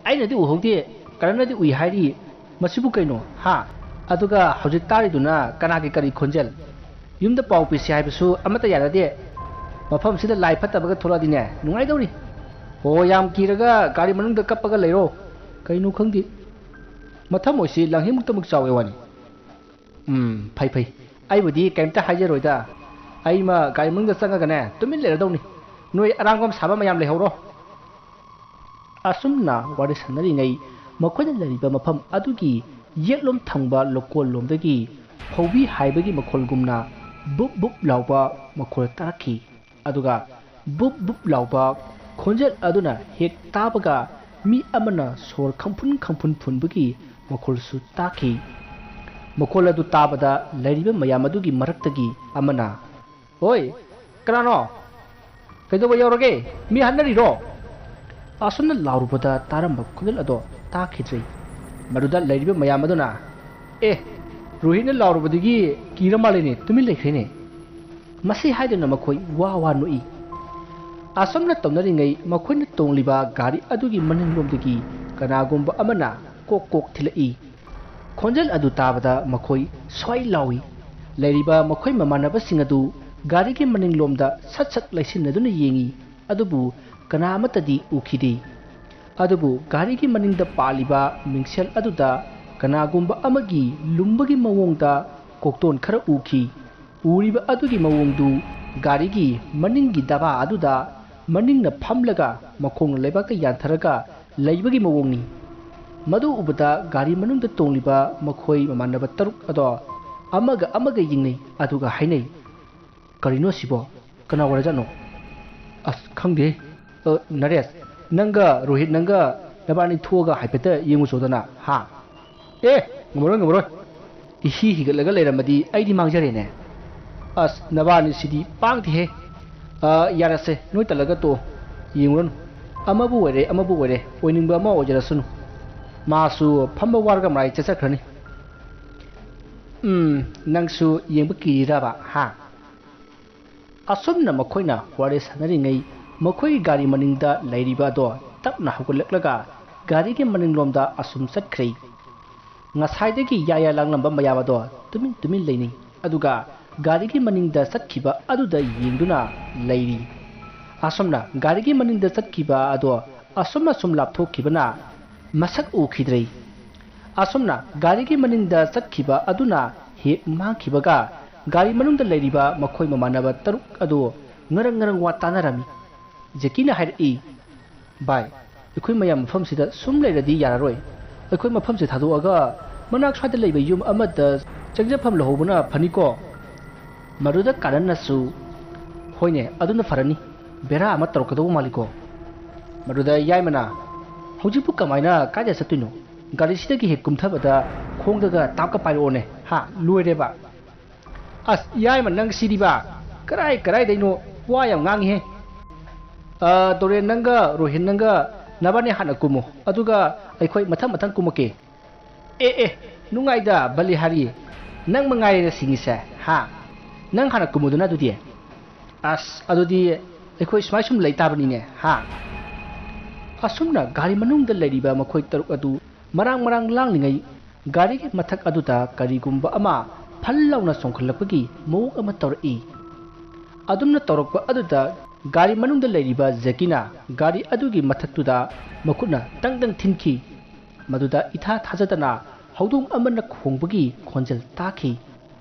ꯑꯩꯅꯗꯤ ꯎꯍꯧꯗꯦ, ꯀꯔꯟꯅꯗꯤ ꯎꯏ ꯍꯥꯏꯔꯤ꯫ ꯃꯁꯤꯕꯨ ꯀꯩꯅꯣ, ꯍꯥ? ꯑꯗꯨꯒ ꯍꯧꯖꯤꯛ ꯇꯥꯔꯤꯗꯨꯅ ꯀꯅꯥꯒꯤ ꯀꯔꯤ ꯈꯣꯟꯖꯦꯜ? ꯌꯨꯝꯗ ꯄꯥꯎ ꯄꯤꯁꯤ ꯍꯥꯏꯕꯁꯨ ꯑꯃꯠꯇ ꯌꯥꯅꯗꯦ꯫ ꯃꯐꯝꯁꯤꯗ ꯂꯥꯏ ꯐꯠꯇꯕꯒ ꯊꯣꯛꯂꯛꯑꯗꯤꯅꯦ, ꯅꯨꯡꯉꯥꯏꯗꯧꯔꯤ꯫ ꯍꯣ, ꯌꯥꯝ ꯀꯤꯔꯒ ꯒꯥꯔꯤ ꯃꯅꯨꯡꯗ ꯀꯞꯄꯒ ꯂꯩꯔꯣ꯫ ꯀꯩꯅꯣ ꯈꯪꯗꯦ꯫ ꯃꯊꯃꯣꯏꯁꯤ ꯂꯥꯡꯍꯤꯡꯃꯨꯛꯇꯃꯛ ꯆꯥꯎꯋꯦ ꯋꯥꯅꯤ꯫ ꯎꯝ, ꯐꯩ, ꯐꯩ꯫ ꯑꯩꯕꯨꯗꯤ ꯀꯩꯝꯇ ꯍꯥꯏꯖꯔꯣꯏꯗ꯫ ꯑꯩꯃ ꯒꯥꯔꯤ ꯃꯅꯨꯡꯗ ꯆꯪꯉꯒꯅꯦ, ꯇꯨꯃꯤꯟ ꯂꯩꯔꯗꯧꯅꯤ꯫ ꯅꯣꯏ ꯑꯔꯥꯡꯕꯝ ꯁꯥꯕ ꯃꯌꯥꯝ ꯂꯩꯍꯧꯔꯣ"꯫ ꯑꯁꯨꯝꯅ ꯋꯥꯔꯤ ꯁꯥꯟꯅꯔꯤꯉꯩ ꯃꯈꯣꯏꯅ ꯂꯩꯔꯤꯕ ꯃꯐꯝ ꯑꯗꯨꯒꯤ ꯌꯦꯠꯂꯣꯝ ꯊꯪꯕ ꯂꯣꯀꯣꯜ ꯂꯣꯝꯗꯒꯤ ꯐꯧꯕꯤ ꯍꯥꯏꯕꯒꯤ ꯃꯈꯣꯜꯒꯨꯝꯅ ꯕꯨꯞ ꯕꯨꯞ ꯂꯥꯎꯕ ꯃꯈꯣꯜ ꯇꯥꯔꯛꯈꯤ꯫ ꯑꯗꯨꯒ ꯕꯨꯞ ꯕꯨꯞ ꯂꯥꯎꯕ ꯈꯣꯟꯖꯦꯜ ꯑꯗꯨꯅ ꯍꯦꯛ ꯇꯥꯕꯒ ꯃꯤ ꯑꯃꯅ ꯁꯣꯔ ꯈꯪꯐꯨꯟ ꯈꯪꯐꯨꯟ ꯐꯨꯟꯕꯒꯤ ꯃꯈꯣꯜꯁꯨ ꯇꯥꯈꯤ꯫ ꯃꯈꯣꯜ ꯑꯗꯨ ꯇꯥꯕꯗ ꯂꯩꯔꯤꯕ ꯃꯌꯥꯝ ꯑꯗꯨꯒꯤ ꯃꯔꯛꯇꯒꯤ ꯑꯃꯅ, "ꯍꯣꯏ, ꯀꯅꯥꯅꯣ? ꯀꯩꯗꯧꯕ ꯌꯥꯎꯔꯒꯦ? ꯃꯤ ꯍꯥꯠꯅꯔꯤꯔꯣ?" ꯑꯁꯨꯝꯅ ꯂꯥꯎꯔꯨꯕꯗ ꯇꯥꯔꯝꯕ ꯈꯣꯟꯖꯦꯜ ꯑꯗꯣ ꯇꯥꯈꯤꯗ꯭ꯔꯦ꯫ ꯃꯗꯨꯗ ꯂꯩꯔꯤꯕ ꯃꯌꯥꯝ ꯑꯗꯨꯅ, "ꯑꯦ, ꯔꯣꯍꯤꯠꯅ ꯂꯥꯎꯔꯨꯕꯗꯒꯤ ꯀꯤꯔ ꯃꯥꯜꯂꯦꯅꯦ, ꯇꯨꯃꯤꯟ ꯂꯩꯈ꯭ꯔꯦꯅꯦ"꯫ ꯃꯁꯤ ꯍꯥꯏꯗꯨꯅ ꯃꯈꯣꯏ ꯋꯥ ꯋꯥ ꯅꯣꯛꯏ꯫ ꯑꯁꯨꯝꯅ ꯇꯧꯅꯔꯤꯉꯩ ꯃꯈꯣꯏꯅ ꯇꯣꯡꯂꯤꯕ ꯒꯥꯔꯤ ꯑꯗꯨꯒꯤ ꯃꯅꯤꯡꯂꯣꯝꯗꯒꯤ ꯀꯅꯥꯒꯨꯝꯕ ꯑꯃꯅ ꯀꯣꯛ ꯀꯣꯛ ꯊꯤꯜꯂꯛꯏ꯫ ꯈꯣꯟꯖꯦꯜ ꯑꯗꯨ ꯇꯥꯕꯗ ꯃꯈꯣꯏ ꯁ꯭ꯋꯥꯏ ꯂꯥꯎꯏ꯫ ꯂꯩꯔꯤꯕ ꯃꯈꯣꯏ ꯃꯃꯥꯟꯅꯕꯁꯤꯡ ꯑꯗꯨ ꯒꯥꯔꯤꯒꯤ ꯃꯅꯤꯡꯂꯣꯝꯗ ꯁꯠ ꯁꯠ ꯂꯩꯁꯤꯟꯅꯗꯨꯅ ꯌꯦꯡꯏ, ꯑꯗꯨꯕꯨ ꯀꯅꯥ ꯑꯃꯠꯇꯗꯤ ꯎꯈꯤꯗꯦ꯫ ꯑꯗꯨꯕꯨ ꯒꯥꯔꯤꯒꯤ ꯃꯅꯤꯡꯗ ꯄꯥꯜꯂꯤꯕ ꯃꯤꯡꯁꯦꯜ ꯑꯗꯨꯗ ꯀꯅꯥꯒꯨꯝꯕ ꯑꯃꯒꯤ ꯂꯨꯝꯕꯒꯤ ꯃꯑꯣꯡꯗ ꯀꯣꯛꯇꯣꯟ ꯈꯔ ꯎꯈꯤ꯫ ꯎꯔꯤꯕ ꯑꯗꯨꯒꯤ ꯃꯑꯣꯡꯗꯨ ꯒꯥꯔꯤꯒꯤ ꯃꯅꯤꯡꯒꯤ ꯗꯕꯥ ꯑꯗꯨꯗ ꯃꯅꯤꯡꯅ ꯐꯝꯂꯒ ꯃꯈꯣꯡꯅ ꯂꯩꯕꯥꯛꯇ ꯌꯥꯟꯊꯔꯒ ꯂꯩꯕꯒꯤ ꯃꯑꯣꯡꯅꯤ꯫ ꯃꯗꯨ ꯎꯕꯗ ꯒꯥꯔꯤ ꯃꯅꯨꯡꯗ ꯇꯣꯡꯂꯤꯕ ꯃꯈꯣꯏ ꯃꯃꯥꯟꯅꯕ ꯇꯔꯨꯛ ꯑꯗꯣ ꯑꯃꯒ ꯑꯃꯒ ꯌꯦꯡꯅꯩ, ꯑꯗꯨꯒ ꯍꯥꯏꯅꯩ, "ꯀꯔꯤꯅꯣ ꯁꯤꯕꯣ? ꯀꯅꯥ ꯑꯣꯏꯔꯖꯥꯠꯅꯣ? ꯑꯁ, ꯈꯪꯗꯦ꯫ ꯑ, ꯅꯔꯦꯁ, ꯅꯪꯒ ꯔꯣꯍꯤꯠ, ꯅꯪꯒ ꯅꯕꯥꯅꯤ ꯊꯣꯛꯑꯒ ꯍꯥꯏꯐꯦꯠꯇ ꯌꯦꯡꯉꯨꯆꯣꯗꯅ, ꯍꯥ?" "ꯑꯦ, ꯉꯝꯃꯔꯣꯏ, ꯉꯝꯃꯔꯣꯏ꯫ ꯏꯍꯤ ꯍꯤꯒꯠꯂꯒ ꯂꯩꯔꯝꯃꯗꯤ ꯑꯩꯗꯤ ꯃꯥꯡꯖꯔꯦꯅꯦ꯫ ꯑꯁ, ꯅꯕꯥꯅꯤꯁꯤꯗꯤ ꯄꯥꯡꯗꯦꯍꯦ꯫ ꯑ, ꯌꯥꯔꯁꯦ, ꯅꯣꯏ ꯇꯜꯂꯒ ꯇꯣꯛꯑꯣ꯫ ꯌꯦꯡꯉꯨꯔꯅꯨ꯫ ꯑꯃꯕꯨ ꯑꯣꯏꯔꯦ, ꯑꯃꯕꯨ ꯑꯣꯏꯔꯦ, ꯑꯣꯏꯅꯤꯡꯕ ꯑꯃ ꯑꯣꯏꯖꯔꯁꯅꯨ꯫ ꯃꯥꯁꯨ ꯐꯝꯕ ꯋꯥꯔꯒ ꯃꯔꯥꯏ ꯆꯠꯆꯈ꯭ꯔꯅꯤ꯫ ꯎꯝ, ꯅꯪꯁꯨ ꯌꯦꯡꯕ ꯀꯤꯔꯤꯔꯕ, ꯍꯥ?" ꯑꯁꯨꯝꯅ ꯃꯈꯣꯏꯅ ꯋꯥꯔꯤ ꯁꯥꯟꯅꯔꯤꯉꯩ, ꯃꯈꯣꯏꯒꯤ ꯒꯥꯔꯤ ꯃꯅꯤꯡꯗ ꯂꯩꯔꯤꯕ ꯑꯗꯣ ꯇꯞꯅ ꯍꯧꯒꯠꯂꯛꯂꯒ ꯒꯥꯔꯤꯒꯤ ꯃꯅꯤꯡꯂꯣꯝꯗ ꯑꯁꯨꯝ ꯆꯠꯈ꯭ꯔꯦ꯫ ꯉꯁꯥꯏꯗꯒꯤ ꯌꯥ ꯌꯥ ꯂꯥꯡꯂꯝꯕ ꯃꯌꯥꯝ ꯑꯗꯣ ꯇꯨꯃꯤꯟ ꯇꯨꯃꯤꯟ ꯂꯩꯅꯩ, ꯑꯗꯨꯒ ꯒꯥꯔꯤꯒꯤ ꯃꯅꯤꯡꯗ ꯆꯠꯈꯤꯕ ꯑꯗꯨꯗ ꯌꯦꯡꯗꯨꯅ ꯂꯩꯔꯤ꯫ ꯑꯁꯨꯝꯅ ꯒꯥꯔꯤꯒꯤ ꯃꯅꯤꯡꯗ ꯆꯠꯈꯤꯕ ꯑꯗꯣ ꯑꯁꯨꯝ ꯑꯁꯨꯝ ꯂꯥꯞꯊꯣꯛꯈꯤꯕꯅ ꯃꯁꯛ ꯎꯈꯤꯗ꯭ꯔꯦ꯫ ꯑꯁꯨꯝꯅ ꯒꯥꯔꯤꯒꯤ ꯃꯅꯤꯡꯗ ꯆꯠꯈꯤꯕ ꯑꯗꯨꯅ ꯍꯦꯛ ꯃꯥꯡꯈꯤꯕꯒ, ꯒꯥꯔꯤ ꯃꯅꯨꯡꯗ ꯂꯩꯔꯤꯕ ꯃꯈꯣꯏ ꯃꯃꯥꯟꯅꯕ ꯇꯔꯨꯛ ꯑꯗꯨ ꯉꯔꯪ ꯉꯔꯪ ꯋꯥ ꯇꯥꯅꯔꯝꯃꯤ꯫ ꯖꯦꯀꯤꯅ ꯍꯥꯏꯔꯛꯏ, "ꯚꯥꯏ, ꯑꯩꯈꯣꯏ ꯃꯌꯥꯝ ꯃꯐꯝꯁꯤꯗ ꯁꯨꯝ ꯂꯩꯔꯗꯤ ꯌꯥꯔꯔꯣꯏ꯫ ꯑꯩꯈꯣꯏ ꯃꯐꯝꯁꯦ ꯊꯥꯗꯣꯛꯑꯒ ꯃꯅꯥꯛ ꯁ꯭ꯋꯥꯏꯗ ꯂꯩꯕ ꯌꯨꯝ ꯑꯃꯗ ꯆꯪꯖꯐꯝ ꯂꯧꯍꯧꯕꯅ ꯐꯅꯤꯀꯣ꯫ ꯃꯗꯨꯗ ꯀꯥꯅꯟꯅꯁꯨ, "ꯍꯣꯏꯅꯦ, ꯑꯗꯨꯅ ꯐꯔꯅꯤ꯫ ꯕꯦꯔꯥ ꯑꯃ ꯇꯧꯔꯛꯀꯗꯧꯕ ꯃꯥꯜꯂꯤꯀꯣ꯫" ꯃꯗꯨꯗ ꯌꯥꯏꯃꯅ, "ꯍꯧꯖꯤꯛꯄꯨ ꯀꯃꯥꯏꯅ ꯀꯥꯏꯗ ꯆꯠꯇꯣꯏꯅꯣ? ꯒꯥꯔꯤꯁꯤꯗꯒꯤ ꯍꯦꯛ ꯀꯨꯝꯊꯕꯗ ꯈꯣꯡꯗꯒ ꯇꯥꯞꯀ ꯄꯥꯏꯔꯛꯑꯣꯅꯦ꯫ ꯍꯥ, ꯂꯣꯏꯔꯦꯕ꯫" "ꯑꯁ, ꯌꯥꯏꯃ, ꯅꯪ ꯁꯤꯗꯤꯕ꯫ ꯀꯔꯥꯏ ꯀꯔꯥꯏꯗꯩꯅꯣ? ꯋꯥ ꯌꯥꯝ ꯉꯥꯡꯉꯤꯍꯦ꯫ ꯑ, ꯇꯣꯔꯦꯟ, ꯅꯪꯒ ꯔꯣꯍꯤꯟ, ꯅꯪꯒ ꯅꯕꯥꯅꯤ ꯍꯥꯟꯅ ꯀꯨꯝꯃꯣ, ꯑꯗꯨꯒ ꯑꯩꯈꯣꯏ ꯃꯊꯪ ꯃꯊꯪ ꯀꯨꯝꯃꯛꯀꯦ꯫" "ꯑꯦ, ꯑꯦ, ꯅꯨꯡꯉꯥꯏꯗ, ꯕꯂꯤꯍꯥꯔꯤ꯫ ꯅꯪ ꯃꯉꯥꯏꯔꯦꯅ ꯁꯤꯡꯉꯤꯁꯦ, ꯍꯥ? ꯅꯪ ꯍꯥꯟꯅ ꯀꯨꯝꯃꯨꯗꯅ ꯑꯗꯨꯗꯤ꯫" "ꯑꯁ, ꯑꯗꯨꯗꯤ ꯑꯩꯈꯣꯏ ꯁꯨꯃꯥꯏ ꯁꯨꯝ ꯂꯩ ꯇꯥꯕꯅꯤꯅꯦ, ꯍꯥ?" ꯑꯁꯨꯝꯅ ꯒꯥꯔꯤ ꯃꯅꯨꯡꯗ ꯂꯩꯔꯤꯕ ꯃꯈꯣꯏ ꯇꯔꯨꯛ ꯑꯗꯨ ꯃꯔꯥꯡ ꯃꯔꯥꯡ ꯂꯥꯡꯂꯤꯉꯩ, ꯒꯥꯔꯤꯒꯤ ꯃꯊꯛ ꯑꯗꯨꯗ ꯀꯔꯤꯒꯨꯝꯕ ꯑꯃ ꯐꯜ ꯂꯥꯎꯅ ꯆꯣꯡꯈꯠꯂꯛꯄꯒꯤ ꯃꯑꯣꯡ ꯑꯃ ꯇꯧꯔꯛꯏ꯫ ꯑꯗꯨꯝꯅ ꯇꯧꯔꯛꯄ ꯑꯗꯨꯗ ꯒꯥꯔꯤ ꯃꯅꯨꯡꯗ ꯂꯩꯔꯤꯕ ꯖꯦꯀꯤꯅ ꯒꯥꯔꯤ ꯑꯗꯨꯒꯤ ꯃꯊꯛꯇꯨꯗ ꯃꯈꯨꯠꯅ ꯇꯪ ꯇꯪ ꯊꯤꯟꯈꯤ꯫ ꯃꯗꯨꯗ ꯏꯊꯥ ꯊꯥꯖꯗꯅ ꯍꯧꯗꯣꯡ ꯑꯃꯅ ꯈꯣꯡꯕꯒꯤ ꯈꯣꯟꯖꯦꯜ ꯇꯥꯈꯤ꯫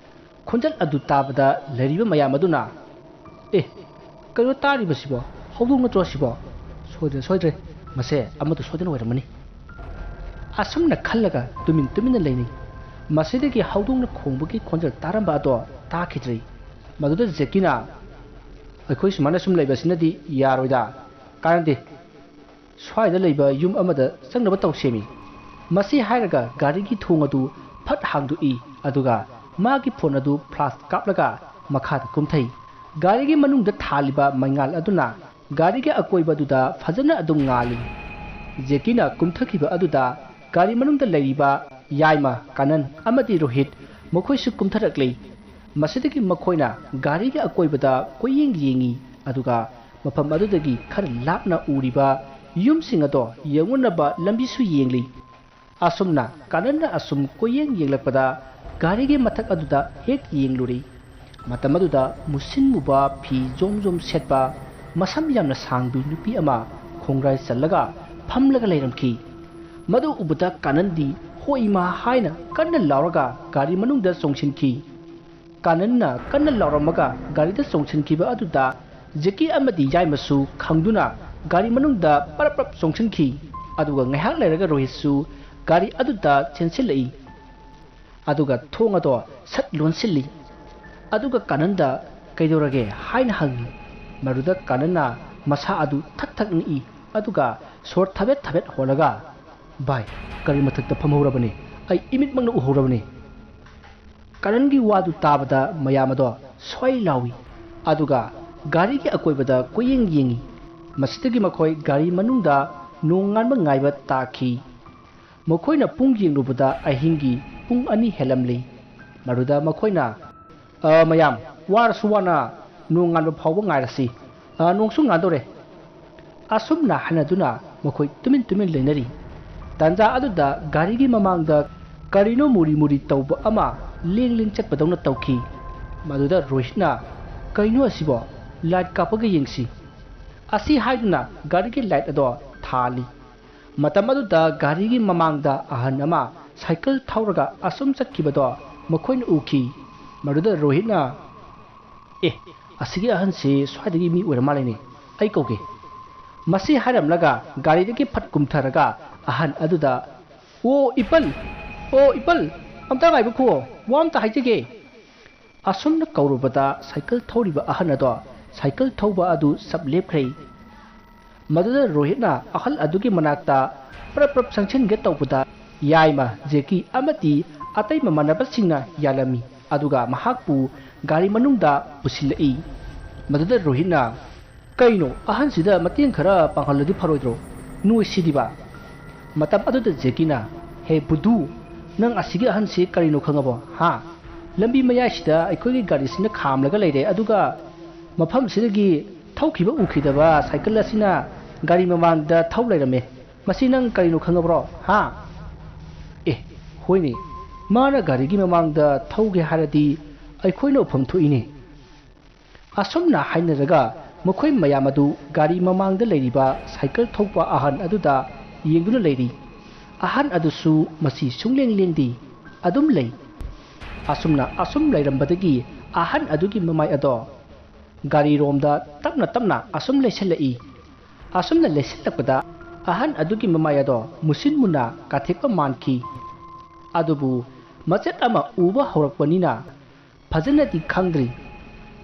ꯈꯣꯟꯖꯦꯜ ꯑꯗꯨ ꯇꯥꯕꯗ ꯂꯩꯔꯤꯕ ꯃꯌꯥꯝ ꯑꯗꯨꯅ, "ꯑꯦ, ꯀꯩꯅꯣ ꯇꯥꯔꯤꯕꯁꯤꯕꯣ? ꯍꯧꯗꯣꯡ ꯅꯠꯇ꯭ꯔꯣ ꯑꯁꯤꯕꯣ? ꯁꯣꯏꯗ꯭ꯔꯦ, ꯁꯣꯏꯗ꯭ꯔꯦ꯫ ꯃꯁꯦ ꯑꯃꯗꯨ ꯁꯣꯏꯗꯅ ꯑꯣꯏꯔꯝꯃꯅꯤ꯫" ꯑꯁꯨꯝꯅ ꯈꯜꯂꯒ ꯇꯨꯃꯤꯟ ꯇꯨꯃꯤꯟꯅ ꯂꯩꯅꯩ꯫ ꯃꯁꯤꯗꯒꯤ ꯍꯧꯗꯣꯡꯅ ꯈꯣꯡꯕꯒꯤ ꯈꯣꯟꯖꯦꯜ ꯇꯥꯔꯝꯕ ꯑꯗꯣ ꯇꯥꯈꯤꯗ꯭ꯔꯦ꯫ ꯃꯗꯨꯗ ꯖꯦꯀꯤꯅ, "ꯑꯩꯈꯣꯏ ꯁꯨꯃꯥꯏꯅ ꯁꯨꯝ ꯂꯩꯕꯁꯤꯅꯗꯤ ꯌꯥꯔꯣꯏꯗ꯫ ꯀꯥꯟꯅꯗꯦ꯫ ꯁ꯭ꯋꯥꯏꯗ ꯂꯩꯕ ꯌꯨꯝ ꯑꯃꯗ ꯆꯪꯅꯕ ꯇꯧꯁꯦꯃꯤ꯫" ꯃꯁꯤ ꯍꯥꯏꯔꯒ ꯒꯥꯔꯤꯒꯤ ꯊꯣꯡ ꯑꯗꯨ ꯐꯠ ꯍꯥꯡꯗꯣꯛꯏ, ꯑꯗꯨꯒ ꯃꯥꯒꯤ ꯐꯣꯟ ꯑꯗꯨ ꯐ꯭ꯂꯥꯁ ꯀꯥꯞꯂꯒ ꯃꯈꯥꯗ ꯀꯨꯝꯊꯩ꯫ ꯒꯥꯔꯤꯒꯤ ꯃꯅꯨꯡꯗ ꯊꯥꯜꯂꯤꯕ ꯃꯩꯉꯥꯜ ꯑꯗꯨꯅ ꯒꯥꯔꯤꯒꯤ ꯑꯀꯣꯏꯕꯗꯨꯗ ꯐꯖꯅ ꯑꯗꯨꯝ ꯉꯥꯜꯂꯤ꯫ ꯖꯦꯀꯤꯅ ꯀꯨꯝꯊꯈꯤꯕ ꯑꯗꯨꯗ ꯒꯥꯔꯤ ꯃꯅꯨꯡꯗ ꯂꯩꯔꯤꯕ ꯌꯥꯏꯃ, ꯀꯥꯅꯟ ꯑꯃꯗꯤ ꯔꯣꯍꯤꯠ ꯃꯈꯣꯏꯁꯨ ꯀꯨꯝꯊꯔꯛꯂꯤ꯫ ꯃꯁꯤꯗꯒꯤ ꯃꯈꯣꯏꯅ ꯒꯥꯔꯤꯒꯤ ꯑꯀꯣꯏꯕꯗ ꯀꯣꯏꯌꯦꯡ ꯌꯦꯡꯉꯤ, ꯑꯗꯨꯒ ꯃꯐꯝ ꯑꯗꯨꯗꯒꯤ ꯈꯔ ꯂꯥꯞꯅ ꯎꯔꯤꯕ ꯌꯨꯝꯁꯤꯡ ꯑꯗꯣ ꯌꯦꯡꯉꯨꯅꯕ ꯂꯝꯕꯤꯁꯨ ꯌꯦꯡꯂꯤ꯫ ꯑꯁꯨꯝꯅ ꯀꯥꯅꯟꯅ ꯑꯁꯨꯝ ꯀꯣꯏꯌꯦꯡ ꯌꯦꯡꯂꯛꯄꯗ ꯒꯥꯔꯤꯒꯤ ꯃꯊꯛ ꯑꯗꯨꯗ ꯍꯦꯛ ꯌꯦꯡꯂꯨꯔꯦ꯫ ꯃꯇꯝ ꯑꯗꯨꯗ ꯃꯨꯁꯤꯟ ꯃꯨꯕ ꯐꯤ ꯖꯣꯝ ꯖꯣꯝ ꯁꯦꯠꯄ, ꯃꯁꯝ ꯌꯥꯝꯅ ꯁꯥꯡꯕꯤ ꯅꯨꯄꯤ ꯑꯃ ꯈꯣꯡꯒ꯭ꯔꯥꯏ ꯆꯜꯂꯒ ꯐꯝꯂꯒ ꯂꯩꯔꯝꯈꯤ꯫ ꯃꯗꯨ ꯎꯕꯗ ꯀꯥꯅꯟꯗꯤ "ꯍꯣ ꯏꯃꯥ" ꯍꯥꯏꯅ ꯀꯟꯅ ꯂꯥꯎꯔꯒ ꯒꯥꯔꯤ ꯃꯅꯨꯡꯗ ꯆꯣꯡꯁꯤꯟꯈꯤ꯫ ꯀꯥꯅꯟꯅ ꯀꯟꯅ ꯂꯥꯎꯔꯝꯃꯒ ꯒꯥꯔꯤꯗ ꯆꯣꯡꯁꯤꯟꯈꯤꯕ ꯑꯗꯨꯗ ꯖꯦꯀꯤ ꯑꯃꯗꯤ ꯌꯥꯏꯃꯁꯨ ꯈꯪꯗꯨꯅ ꯒꯥꯔꯤ ꯃꯅꯨꯡꯗ ꯄꯔꯞ ꯄꯔꯞ ꯆꯣꯡꯁꯤꯟꯈꯤ꯫ ꯑꯗꯨꯒ ꯉꯥꯏꯍꯥꯛ ꯂꯩꯔꯒ ꯔꯣꯍꯤꯠꯁꯨ ꯒꯥꯔꯤ ꯑꯗꯨꯗ ꯆꯦꯟꯁꯤꯜꯂꯛꯏ꯫ ꯑꯗꯨꯒ ꯊꯣꯡ ꯑꯗꯣ ꯁꯠ ꯂꯣꯟꯁꯤꯜꯂꯤ꯫ ꯑꯗꯨꯒ ꯀꯥꯅꯟꯗ "ꯀꯩꯗꯧꯔꯒꯦ?" ꯍꯥꯏꯅ ꯍꯪꯉꯤ꯫ ꯃꯗꯨꯗ ꯀꯥꯅꯟꯅ ꯃꯁꯥ ꯑꯗꯨ ꯊꯛ ꯊꯛ ꯅꯤꯛꯏ꯫ ꯑꯗꯨꯒ ꯁꯣꯔ ꯊꯕꯦꯠ ꯊꯕꯦꯠ ꯍꯣꯜꯂꯒ, "ꯚꯥꯏ, ꯒꯥꯔꯤ ꯃꯊꯛꯇ ꯐꯝꯍꯧꯔꯕꯅꯤ꯫ ꯑꯩ ꯏꯃꯤꯠꯃꯛꯅ ꯎꯍꯧꯔꯕꯅꯤ꯫" ꯀꯥꯅꯟꯒꯤ ꯋꯥꯗꯨ ꯇꯥꯕꯗ ꯃꯌꯥꯝ ꯑꯗꯣ ꯁ꯭ꯋꯥꯏ ꯂꯥꯎꯏ꯫ ꯑꯗꯨꯒ ꯒꯥꯔꯤꯒꯤ ꯑꯀꯣꯏꯕꯗ ꯀꯣꯏꯌꯦꯡ ꯌꯦꯡꯏ꯫ ꯃꯁꯤꯗꯒꯤ ꯃꯈꯣꯏ ꯒꯥꯔꯤ ꯃꯅꯨꯡꯗ ꯅꯣꯡ ꯉꯥꯟꯕ ꯉꯥꯏꯕ ꯇꯥꯈꯤ꯫ ꯃꯈꯣꯏꯅ ꯄꯨꯡ ꯌꯦꯡꯂꯨꯕꯗ ꯑꯍꯤꯡꯒꯤ ꯄꯨꯡ ꯑꯅꯤ ꯍꯦꯜꯂꯝꯂꯤ꯫ ꯃꯗꯨꯗ ꯃꯈꯣꯏꯅ, "ꯑ, ꯃꯌꯥꯝ, ꯋꯥꯔꯁꯨ ꯋꯥꯅ ꯅꯣꯡ ꯉꯥꯟꯕ ꯐꯥꯎꯕ ꯉꯥꯏꯔꯁꯤ꯫ ꯑ, ꯅꯣꯡꯁꯨ ꯉꯥꯟꯗꯧꯔꯦ꯫" ꯑꯁꯨꯝꯅ ꯍꯥꯏꯅꯗꯨꯅ ꯃꯈꯣꯏ ꯇꯨꯃꯤꯟ ꯇꯨꯃꯤꯟ ꯂꯩꯅꯔꯤ꯫ ꯇꯥꯟꯖꯥ ꯑꯗꯨꯗ ꯒꯥꯔꯤꯒꯤ ꯃꯃꯥꯡꯗ ꯀꯔꯤꯅꯣ ꯃꯨꯔꯤ ꯃꯨꯔꯤ ꯇꯧꯕ ꯑꯃ ꯂꯦꯡ ꯂꯦꯡ ꯆꯠꯄꯗꯧꯅ ꯇꯧꯈꯤ꯫ ꯃꯗꯨꯗ ꯔꯣꯍꯤꯠꯅ, "ꯀꯩꯅꯣ ꯑꯁꯤꯕꯣ? ꯂꯥꯏꯠ ꯀꯥꯞꯄꯒ ꯌꯦꯡꯁꯤ꯫" ꯑꯁꯤ ꯍꯥꯏꯗꯨꯅ ꯒꯥꯔꯤꯒꯤ ꯂꯥꯏꯠ ꯑꯗꯣ ꯊꯥꯜꯂꯤ꯫ ꯃꯇꯝ ꯑꯗꯨꯗ ꯒꯥꯔꯤꯒꯤ ꯃꯃꯥꯡꯗ ꯑꯍꯟ ꯑꯃ ꯁꯥꯏꯀꯜ ꯊꯧꯔꯒ ꯑꯁꯨꯝ ꯆꯠꯈꯤꯕꯗꯣ ꯃꯈꯣꯏꯅ ꯎꯈꯤ꯫ ꯃꯗꯨꯗ ꯔꯣꯍꯤꯠꯅ, "ꯑꯦ, ꯑꯁꯤꯒꯤ ꯑꯍꯟꯁꯤ ꯁ꯭ꯋꯥꯏꯗꯒꯤ ꯃꯤ ꯑꯣꯏꯔ ꯃꯥꯜꯂꯦꯅꯦ, ꯑꯩ ꯀꯧꯒꯦ꯫" ꯃꯁꯤ ꯍꯥꯏꯔꯝꯂꯒ ꯒꯥꯔꯤꯗꯒꯤ ꯐꯠ ꯀꯨꯝꯊꯔꯒ ꯑꯍꯟ ꯑꯗꯨꯗ, "ꯑꯣ ꯏꯄꯜ, ꯑꯣ ꯏꯄꯜ, ꯑꯝꯇ ꯉꯥꯏꯕ ꯈꯨꯑꯣ, ꯋꯥ ꯑꯝꯇ ꯍꯥꯏꯖꯒꯦ꯫" ꯑꯁꯨꯝꯅ ꯀꯧꯔꯨꯕꯗ ꯁꯥꯏꯀꯜ ꯊꯧꯔꯤꯕ ꯑꯍꯟ ꯑꯗꯣ ꯁꯥꯏꯀꯜ ꯊꯧꯕ ꯑꯗꯨ ꯁꯞ ꯂꯦꯞꯈ꯭ꯔꯦ꯫ ꯃꯗꯨꯗ ꯔꯣꯍꯤꯠꯅ ꯑꯍꯜ ꯑꯗꯨꯒꯤ ꯃꯅꯥꯛꯇ ꯄ꯭ꯔꯞ ꯄ꯭ꯔꯞ ꯆꯪꯁꯤꯟꯒꯦ ꯇꯧꯕꯗ ꯌꯥꯏꯃ, ꯖꯦꯀꯤ ꯑꯃꯗꯤ ꯑꯇꯩ ꯃꯃꯥꯟꯅꯕꯁꯤꯡꯅ ꯌꯥꯜꯂꯝꯃꯤ, ꯑꯗꯨꯒ ꯃꯍꯥꯛꯄꯨ ꯒꯥꯔꯤ ꯃꯅꯨꯡꯗ ꯄꯨꯁꯤꯜꯂꯛꯏ꯫ ꯃꯗꯨꯗ ꯔꯣꯍꯤꯠꯅ, "ꯀꯩꯅꯣ, ꯑꯍꯟꯁꯤꯗ ꯃꯇꯦꯡ ꯈꯔ ꯄꯥꯡꯍꯜꯂꯗꯤ ꯐꯔꯣꯏꯗ꯭ꯔꯣ? ꯅꯣꯏ ꯁꯤꯗꯤꯕ?" ꯃꯇꯝ ꯑꯗꯨꯗ ꯖꯦꯀꯤꯅ, "ꯍꯦ ꯕꯨꯙꯨ, ꯅꯪ ꯑꯁꯤꯒꯤ ꯑꯍꯟꯁꯤ ꯀꯔꯤꯅꯣ ꯈꯪꯉꯕꯣ? ꯍꯥ? ꯂꯝꯕꯤ ꯃꯌꯥꯏꯁꯤꯗ ꯑꯩꯈꯣꯏꯒꯤ ꯒꯥꯔꯤꯁꯤꯅ ꯈꯥꯝꯂꯒ ꯂꯩꯔꯦ, ꯑꯗꯨꯒ ꯃꯐꯝꯁꯤꯗꯒꯤ ꯊꯧꯈꯤꯕ ꯎꯈꯤꯗꯕ ꯁꯥꯏꯀꯜ ꯑꯁꯤꯅ ꯒꯥꯔꯤ ꯃꯃꯥꯡꯗ ꯊꯧ ꯂꯩꯔꯝꯃꯦ꯫ ꯃꯁꯤ ꯅꯪ ꯀꯔꯤꯅꯣ ꯈꯪꯉꯕ꯭ꯔꯣ? ꯍꯥ?" ꯑꯦ, ꯍꯣꯏꯅꯦ, ꯃꯥꯅ ꯒꯥꯔꯤꯒꯤ ꯃꯃꯥꯡꯗ ꯊꯧꯒꯦ ꯍꯥꯏꯔꯗꯤ ꯑꯩꯈꯣꯏꯅ ꯎꯐꯝ ꯊꯣꯛꯏꯅꯦ꯫ ꯑꯁꯨꯝꯅ ꯍꯥꯏꯅꯔꯒ ꯃꯈꯣꯏ ꯃꯌꯥꯝ ꯑꯗꯨ ꯒꯥꯔꯤ ꯃꯃꯥꯡꯗ ꯂꯩꯔꯤꯕ ꯁꯥꯏꯀꯜ ꯊꯧꯕ ꯑꯍꯟ ꯑꯗꯨꯗ ꯌꯦꯡꯗꯨꯅ ꯂꯩꯔꯤ꯫ ꯑꯍꯟ ꯑꯗꯨꯁꯨ ꯃꯁꯤ ꯁꯨꯡꯂꯦꯡ ꯂꯦꯡꯗꯦ, ꯑꯗꯨꯝ ꯂꯩ꯫ ꯑꯁꯨꯝꯅ ꯑꯁꯨꯝ ꯂꯩꯔꯝꯕꯗꯒꯤ ꯑꯍꯟ ꯑꯗꯨꯒꯤ ꯃꯃꯥꯏ ꯑꯗꯣ ꯒꯥꯔꯤꯔꯣꯝꯗ ꯇꯞꯅ ꯇꯞꯅ ꯑꯁꯨꯝ ꯂꯩꯁꯜꯂꯛꯏ꯫ ꯑꯁꯨꯝꯅ ꯂꯩꯁꯤꯜꯂꯛꯄꯗ ꯑꯍꯟ ꯑꯗꯨꯒꯤ ꯃꯃꯥꯏ ꯑꯗꯣ ꯃꯨꯁꯤꯟ ꯃꯨꯅ ꯀꯥꯊꯦꯛꯄ ꯃꯥꯟꯈꯤ꯫ ꯑꯗꯨꯕꯨ ꯃꯆꯦꯠ ꯑꯃ ꯎꯕ ꯍꯧꯔꯛꯄꯅꯤꯅ ꯐꯖꯅꯗꯤ ꯈꯪꯗ꯭ꯔꯤ꯫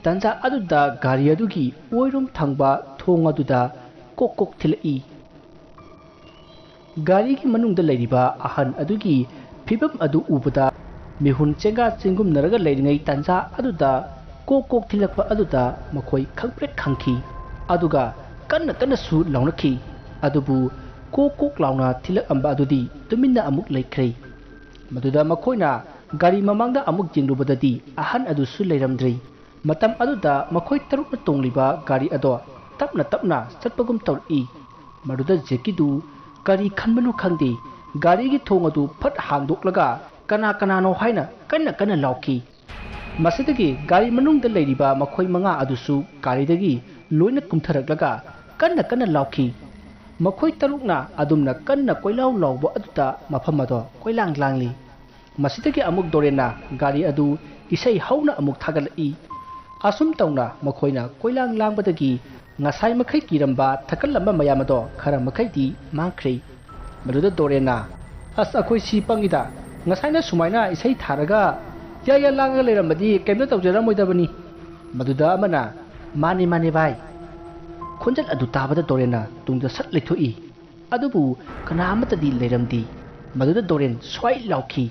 ꯇꯟꯖꯥ ꯑꯗꯨꯗ ꯒꯥꯔꯤ ꯑꯗꯨꯒꯤ ꯑꯣꯏꯔꯣꯝ ꯊꯪꯕ ꯊꯣꯡ ꯑꯗꯨꯗ ꯀꯣꯛ ꯀꯣꯛ ꯊꯤꯜꯂꯛꯏ꯫ ꯒꯥꯔꯤꯒꯤ ꯃꯅꯨꯡꯗ ꯂꯩꯔꯤꯕ ꯑꯍꯟ ꯑꯗꯨꯒꯤ ꯐꯤꯕꯝ ꯑꯗꯨ ꯎꯕꯗ ꯃꯤꯍꯨꯟ ꯆꯦꯡꯒꯥ ꯆꯦꯡꯒꯨꯝꯅꯔꯒ ꯂꯩꯔꯤꯉꯩ ꯇꯟꯖꯥ ꯑꯗꯨꯗ ꯀꯣꯛ ꯀꯣꯛ ꯊꯤꯜꯂꯛꯄ ꯑꯗꯨꯗ ꯃꯈꯣꯏ ꯈꯪꯄ꯭ꯔꯦꯛ ꯈꯪꯈꯤ꯫ ꯑꯗꯨꯒ ꯀꯟꯅ ꯀꯟꯅꯁꯨ ꯂꯥꯎꯅꯈꯤ꯫ ꯑꯗꯨꯕꯨ ꯀꯣꯛ ꯀꯣꯛ ꯂꯥꯎꯅ ꯊꯤꯜꯂꯛꯂꯝꯕ ꯑꯗꯨꯗꯤ ꯇꯨꯃꯤꯟꯅ ꯑꯃꯨꯛ ꯂꯩꯈ꯭ꯔꯦ꯫ ꯃꯗꯨꯗ ꯃꯈꯣꯏꯅ ꯒꯥꯔꯤ ꯃꯃꯥꯡꯗ ꯑꯃꯨꯛ ꯌꯦꯡꯂꯨꯕꯗꯗꯤ ꯑꯍꯟ ꯑꯗꯨꯁꯨ ꯂꯩꯔꯝꯗ꯭ꯔꯦ꯫ ꯃꯇꯝ ꯑꯗꯨꯗ ꯃꯈꯣꯏ ꯇꯔꯨꯛꯅ ꯇꯣꯡꯂꯤꯕ ꯒꯥꯔꯤ ꯑꯗꯣ ꯇꯞꯅ ꯇꯞꯅ ꯆꯠꯄꯒꯨꯝ ꯇꯧꯔꯛꯏ꯫ ꯃꯗꯨꯗ ꯖꯦꯀꯤꯗꯨ ꯀꯔꯤ ꯈꯟꯕꯅꯣ ꯈꯪꯗꯦ, ꯒꯥꯔꯤꯒꯤ ꯊꯣꯡ ꯑꯗꯨ ꯐꯠ ꯍꯥꯡꯗꯣꯛꯂꯒ ꯀꯅꯥ ꯀꯅꯥꯅꯣ ꯍꯥꯏꯅ ꯀꯟꯅ ꯀꯟꯅ ꯂꯥꯎꯈꯤ꯫ ꯃꯁꯤꯗꯒꯤ ꯒꯥꯔꯤ ꯃꯅꯨꯡꯗ ꯂꯩꯔꯤꯕ ꯃꯈꯣꯏ ꯃꯉꯥ ꯑꯗꯨꯁꯨ ꯒꯥꯔꯤꯗꯒꯤ ꯂꯣꯏꯅ ꯀꯨꯝꯊꯔꯛꯂꯒ ꯀꯟꯅ ꯀꯟꯅ ꯂꯥꯎꯈꯤ꯫ ꯃꯈꯣꯏ ꯇꯔꯨꯛꯅ ꯑꯗꯨꯝꯅ ꯀꯟꯅ ꯀꯣꯏꯂꯥꯎ ꯂꯥꯎꯕ ꯑꯗꯨꯗ ꯃꯐꯝ ꯑꯗꯣ ꯀꯣꯏꯂꯥꯡ ꯂꯥꯡꯂꯤ꯫ ꯃꯁꯤꯗꯒꯤ ꯑꯃꯨꯛ ꯗꯣꯔꯦꯟꯅ ꯒꯥꯔꯤ ꯑꯗꯨ ꯏꯁꯩ ꯍꯧꯅ ꯑꯃꯨꯛ ꯊꯥꯒꯠꯂꯛꯏ꯫ ꯑꯁꯨꯝ ꯇꯧꯅ ꯃꯈꯣꯏꯅ ꯀꯣꯏꯂꯥꯡ ꯂꯥꯡꯕꯗꯒꯤ ꯉꯁꯥꯏ ꯃꯈꯩ ꯀꯤꯔꯝꯕ ꯊꯛꯀꯠꯂꯝꯕ ꯃꯌꯥꯝ ꯑꯗꯣ ꯈꯔ ꯃꯈꯩꯗꯤ ꯃꯥꯡꯈ꯭ꯔꯦ꯫ ꯃꯗꯨꯗ ꯗꯣꯔꯦꯟꯅ, "ꯑꯁ, ꯑꯩꯈꯣꯏ ꯁꯤ ꯄꯪꯉꯤꯗ, ꯉꯁꯥꯏꯅ ꯁꯨꯃꯥꯏꯅ ꯏꯁꯩ ꯊꯥꯔꯒ ꯌꯥ ꯌꯥ ꯂꯥꯡꯉꯒ ꯂꯩꯔꯝꯃꯗꯤ ꯀꯩꯝꯇ ꯇꯧꯖꯔꯝꯃꯣꯏꯗꯕꯅꯤ"꯫ ꯃꯗꯨꯗ ꯑꯃꯅ, "ꯃꯥꯅꯦ ꯃꯥꯅꯦ ꯚꯥꯏ"꯫ ꯈꯣꯟꯖꯦꯜ ꯑꯗꯨ ꯇꯥꯕꯗ ꯗꯣꯔꯦꯟꯅ ꯇꯨꯡꯗ ꯁꯠ ꯂꯩꯊꯣꯛꯏ꯫ ꯑꯗꯨꯕꯨ ꯀꯅꯥ ꯑꯃꯠꯇꯗꯤ ꯂꯩꯔꯝꯗꯦ꯫ ꯃꯗꯨꯗ ꯗꯣꯔꯦꯟ ꯁ꯭ꯋꯥꯏ ꯂꯥꯎꯈꯤ꯫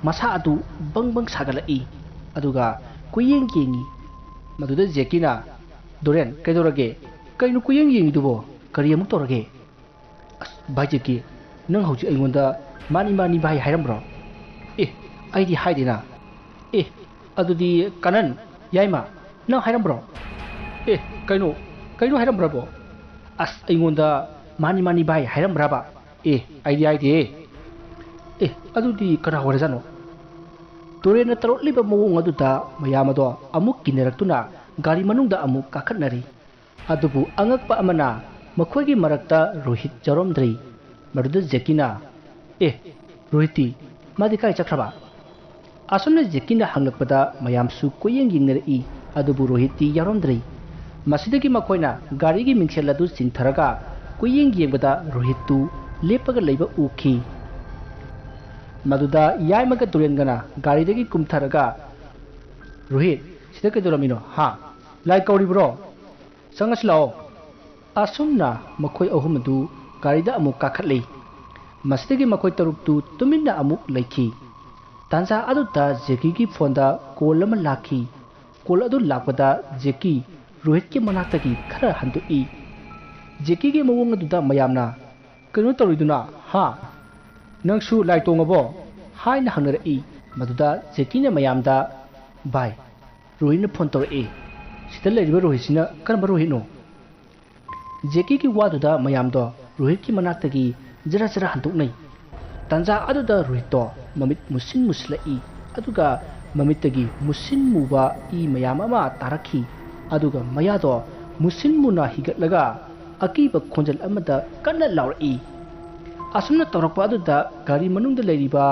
ꯃꯁꯥ ꯑꯗꯨ ꯕꯪ ꯕꯪ ꯁꯥꯒꯠꯂꯛꯏ꯫ ꯑꯗꯨꯒ ꯀꯨꯌꯦꯡ ꯌꯦꯡꯉꯤ꯫ ꯃꯗꯨꯗ ꯖꯦꯀꯤꯅ, "ꯗꯣꯔꯦꯟ, ꯀꯩꯗꯧꯔꯒꯦ? ꯀꯩꯅꯣ ꯀꯨꯌꯦꯡ ꯌꯦꯡꯉꯤꯗꯨꯕꯣ? ꯀꯔꯤ ꯑꯃꯨꯛ ꯇꯧꯔꯒꯦ?" "ꯑꯁ, ꯚꯥꯏ ꯖꯦꯀꯤ, ꯅꯪ ꯍꯧꯖꯤꯛ ꯑꯩꯉꯣꯟꯗ 'ꯃꯥꯅꯤ, ꯃꯥꯅꯤ, ꯚꯥꯏ' ꯍꯥꯏꯔꯝꯕ꯭ꯔꯣ?" "ꯑꯦ, ꯑꯩꯗꯤ ꯍꯥꯏꯗꯦꯅ"꯫ "ꯑꯦ, ꯑꯗꯨꯗꯤ ꯀꯅꯟ, ꯌꯥꯏꯃ, ꯅꯪ ꯍꯥꯏꯔꯝꯕ꯭ꯔꯣ?" "ꯑꯦ, ꯀꯩꯅꯣ, ꯀꯩꯅꯣ ꯍꯥꯏꯔꯝꯕ꯭ꯔꯕꯣ?" "ꯑꯁ, ꯑꯩꯉꯣꯟꯗ 'ꯃꯥꯅꯤ, ꯃꯥꯅꯤ, ꯚꯥꯏ' ꯍꯥꯏꯔꯝꯕ꯭ꯔꯕ? ꯑꯦ, ꯑꯩꯗꯤ ꯍꯥꯏꯗꯦ"꯫ "ꯑꯦ, ꯑꯗꯨꯗꯤ ꯀꯅꯥ ꯑꯣꯏꯔꯖꯥꯠꯅꯣ?" ꯗꯣꯔꯦꯟꯅ ꯇꯧꯔꯛꯂꯤꯕ ꯃꯑꯣꯡ ꯑꯗꯨꯗ ꯃꯌꯥꯝ ꯑꯗꯣ ꯑꯃꯨꯛ ꯀꯤꯅꯔꯛꯇꯨꯅ ꯒꯥꯔꯤ ꯃꯅꯨꯡꯗ ꯑꯃꯨꯛ ꯀꯥꯈꯠꯅꯔꯤ꯫ ꯑꯗꯨꯕꯨ ꯑꯉꯛꯄ ꯑꯃꯅ ꯃꯈꯣꯏꯒꯤ ꯃꯔꯛꯇ ꯔꯣꯍꯤꯠ ꯌꯥꯎꯔꯝꯗ꯭ꯔꯤ꯫ ꯃꯗꯨꯗ ꯖꯦꯀꯤꯅ, "ꯑꯦ, ꯔꯣꯍꯤꯠꯇꯤ? ꯃꯥꯗꯤ ꯀꯥꯏ ꯆꯠꯈ꯭ꯔꯕ?" ꯑꯁꯨꯝꯅ ꯖꯦꯀꯤꯅ ꯍꯪꯂꯛꯄꯗ ꯃꯌꯥꯝꯁꯨ ꯀꯣꯏꯌꯦꯡ ꯌꯦꯡꯅꯔꯛꯏ, ꯑꯗꯨꯕꯨ ꯔꯣꯍꯤꯠꯇꯤ ꯌꯥꯎꯔꯝꯗ꯭ꯔꯤ꯫ ꯃꯁꯤꯗꯒꯤ ꯃꯈꯣꯏꯅ ꯒꯥꯔꯤꯒꯤ ꯃꯤꯡꯁꯦꯜ ꯑꯗꯨ ꯆꯤꯡꯊꯔꯒ ꯀꯨꯌꯦꯡ ꯌꯦꯡꯕꯗ ꯔꯣꯍꯤꯠꯇꯨ ꯂꯦꯞꯄꯒ ꯂꯩꯕ ꯎꯈꯤ꯫ ꯃꯗꯨꯗ ꯌꯥꯏꯃꯒ ꯗꯣꯔꯦꯟꯒꯅ ꯒꯥꯔꯤꯗꯒꯤ ꯀꯨꯝꯊꯔꯒ, "ꯔꯣꯍꯤꯠ, ꯁꯤꯗ ꯀꯩꯗꯧꯔꯝꯃꯤꯅꯣ? ꯍꯥ? ꯂꯥꯏ ꯀꯧꯔꯤꯕ꯭ꯔꯣ? ꯆꯪꯉꯁꯤ ꯂꯥꯛꯑꯣ꯫" ꯑꯁꯨꯝꯅ ꯃꯈꯣꯏ ꯑꯍꯨꯝ ꯑꯗꯨ ꯒꯥꯔꯤꯗ ꯑꯃꯨꯛ ꯀꯥꯈꯠꯂꯤ꯫ ꯃꯁꯤꯗꯒꯤ ꯃꯈꯣꯏ ꯇꯔꯨꯛꯇꯨ ꯇꯨꯃꯤꯟꯅ ꯑꯃꯨꯛ ꯂꯩꯈꯤ꯫ ꯇꯥꯟꯖꯥ ꯑꯗꯨꯗ ꯖꯦꯀꯤꯒꯤ ꯐꯣꯟꯗ ꯀꯣꯜ ꯑꯃ ꯂꯥꯛꯈꯤ꯫ ꯀꯣꯜ ꯑꯗꯨ ꯂꯥꯛꯄꯗ ꯖꯦꯀꯤ ꯔꯣꯍꯤꯠꯀꯤ ꯃꯅꯥꯛꯇꯒꯤ ꯈꯔ ꯍꯟꯗꯣꯛꯏ꯫ ꯖꯦꯀꯤꯒꯤ ꯃꯑꯣꯡ ꯑꯗꯨꯗ ꯃꯌꯥꯝꯅ, "ꯀꯩꯅꯣ ꯇꯧꯔꯤꯗꯨꯅ, ꯍꯥ? ꯅꯪꯁꯨ ꯂꯥꯏ ꯇꯣꯡꯉꯕꯣ?" ꯍꯥꯏꯅ ꯍꯪꯅꯔꯛꯏ꯫ ꯃꯗꯨꯗ ꯖꯦꯀꯤꯅ ꯃꯌꯥꯝꯗ, "ꯚꯥꯏ, ꯔꯣꯍꯤꯠꯅ ꯐꯣꯟ ꯇꯧꯔꯛꯑꯦ꯫ ꯁꯤꯗ ꯂꯩꯔꯤꯕ ꯔꯣꯍꯤꯠꯁꯤꯅ ꯀꯔꯝꯕ ꯔꯣꯍꯤꯠꯅꯣ?" ꯖꯦꯀꯤꯒꯤ ꯋꯥꯗꯨꯗ ꯃꯌꯥꯝꯗꯣ ꯔꯣꯍꯤꯠꯀꯤ ꯃꯅꯥꯛꯇꯒꯤ ꯖꯔ ꯖꯔ ꯍꯟꯗꯣꯛꯅꯩ꯫ ꯇꯥꯟꯖꯥ ꯑꯗꯨꯗ ꯔꯣꯍꯤꯠꯇꯣ ꯃꯃꯤꯠ ꯃꯨꯁꯤꯟ ꯃꯨꯁꯤꯜꯂꯛꯏ, ꯑꯗꯨꯒ ꯃꯃꯤꯠꯇꯒꯤ ꯃꯨꯁꯤꯟ ꯃꯨꯕ ꯏ ꯃꯌꯥꯝ ꯑꯃ ꯇꯥꯔꯛꯈꯤ, ꯑꯗꯨꯒ ꯃꯌꯥꯗꯣ ꯃꯨꯁꯤꯟ ꯃꯨꯅ ꯍꯤꯒꯠꯂꯒ ꯑꯀꯤꯕ ꯈꯣꯟꯖꯦꯜ ꯑꯃꯗ ꯀꯟꯅ ꯂꯥꯎꯔꯛꯏ꯫ ꯑꯁꯨꯝꯅ ꯇꯧꯔꯛꯄ ꯑꯗꯨꯗ ꯒꯥꯔꯤ ꯃꯅꯨꯡꯗ ꯂꯩꯔꯤꯕ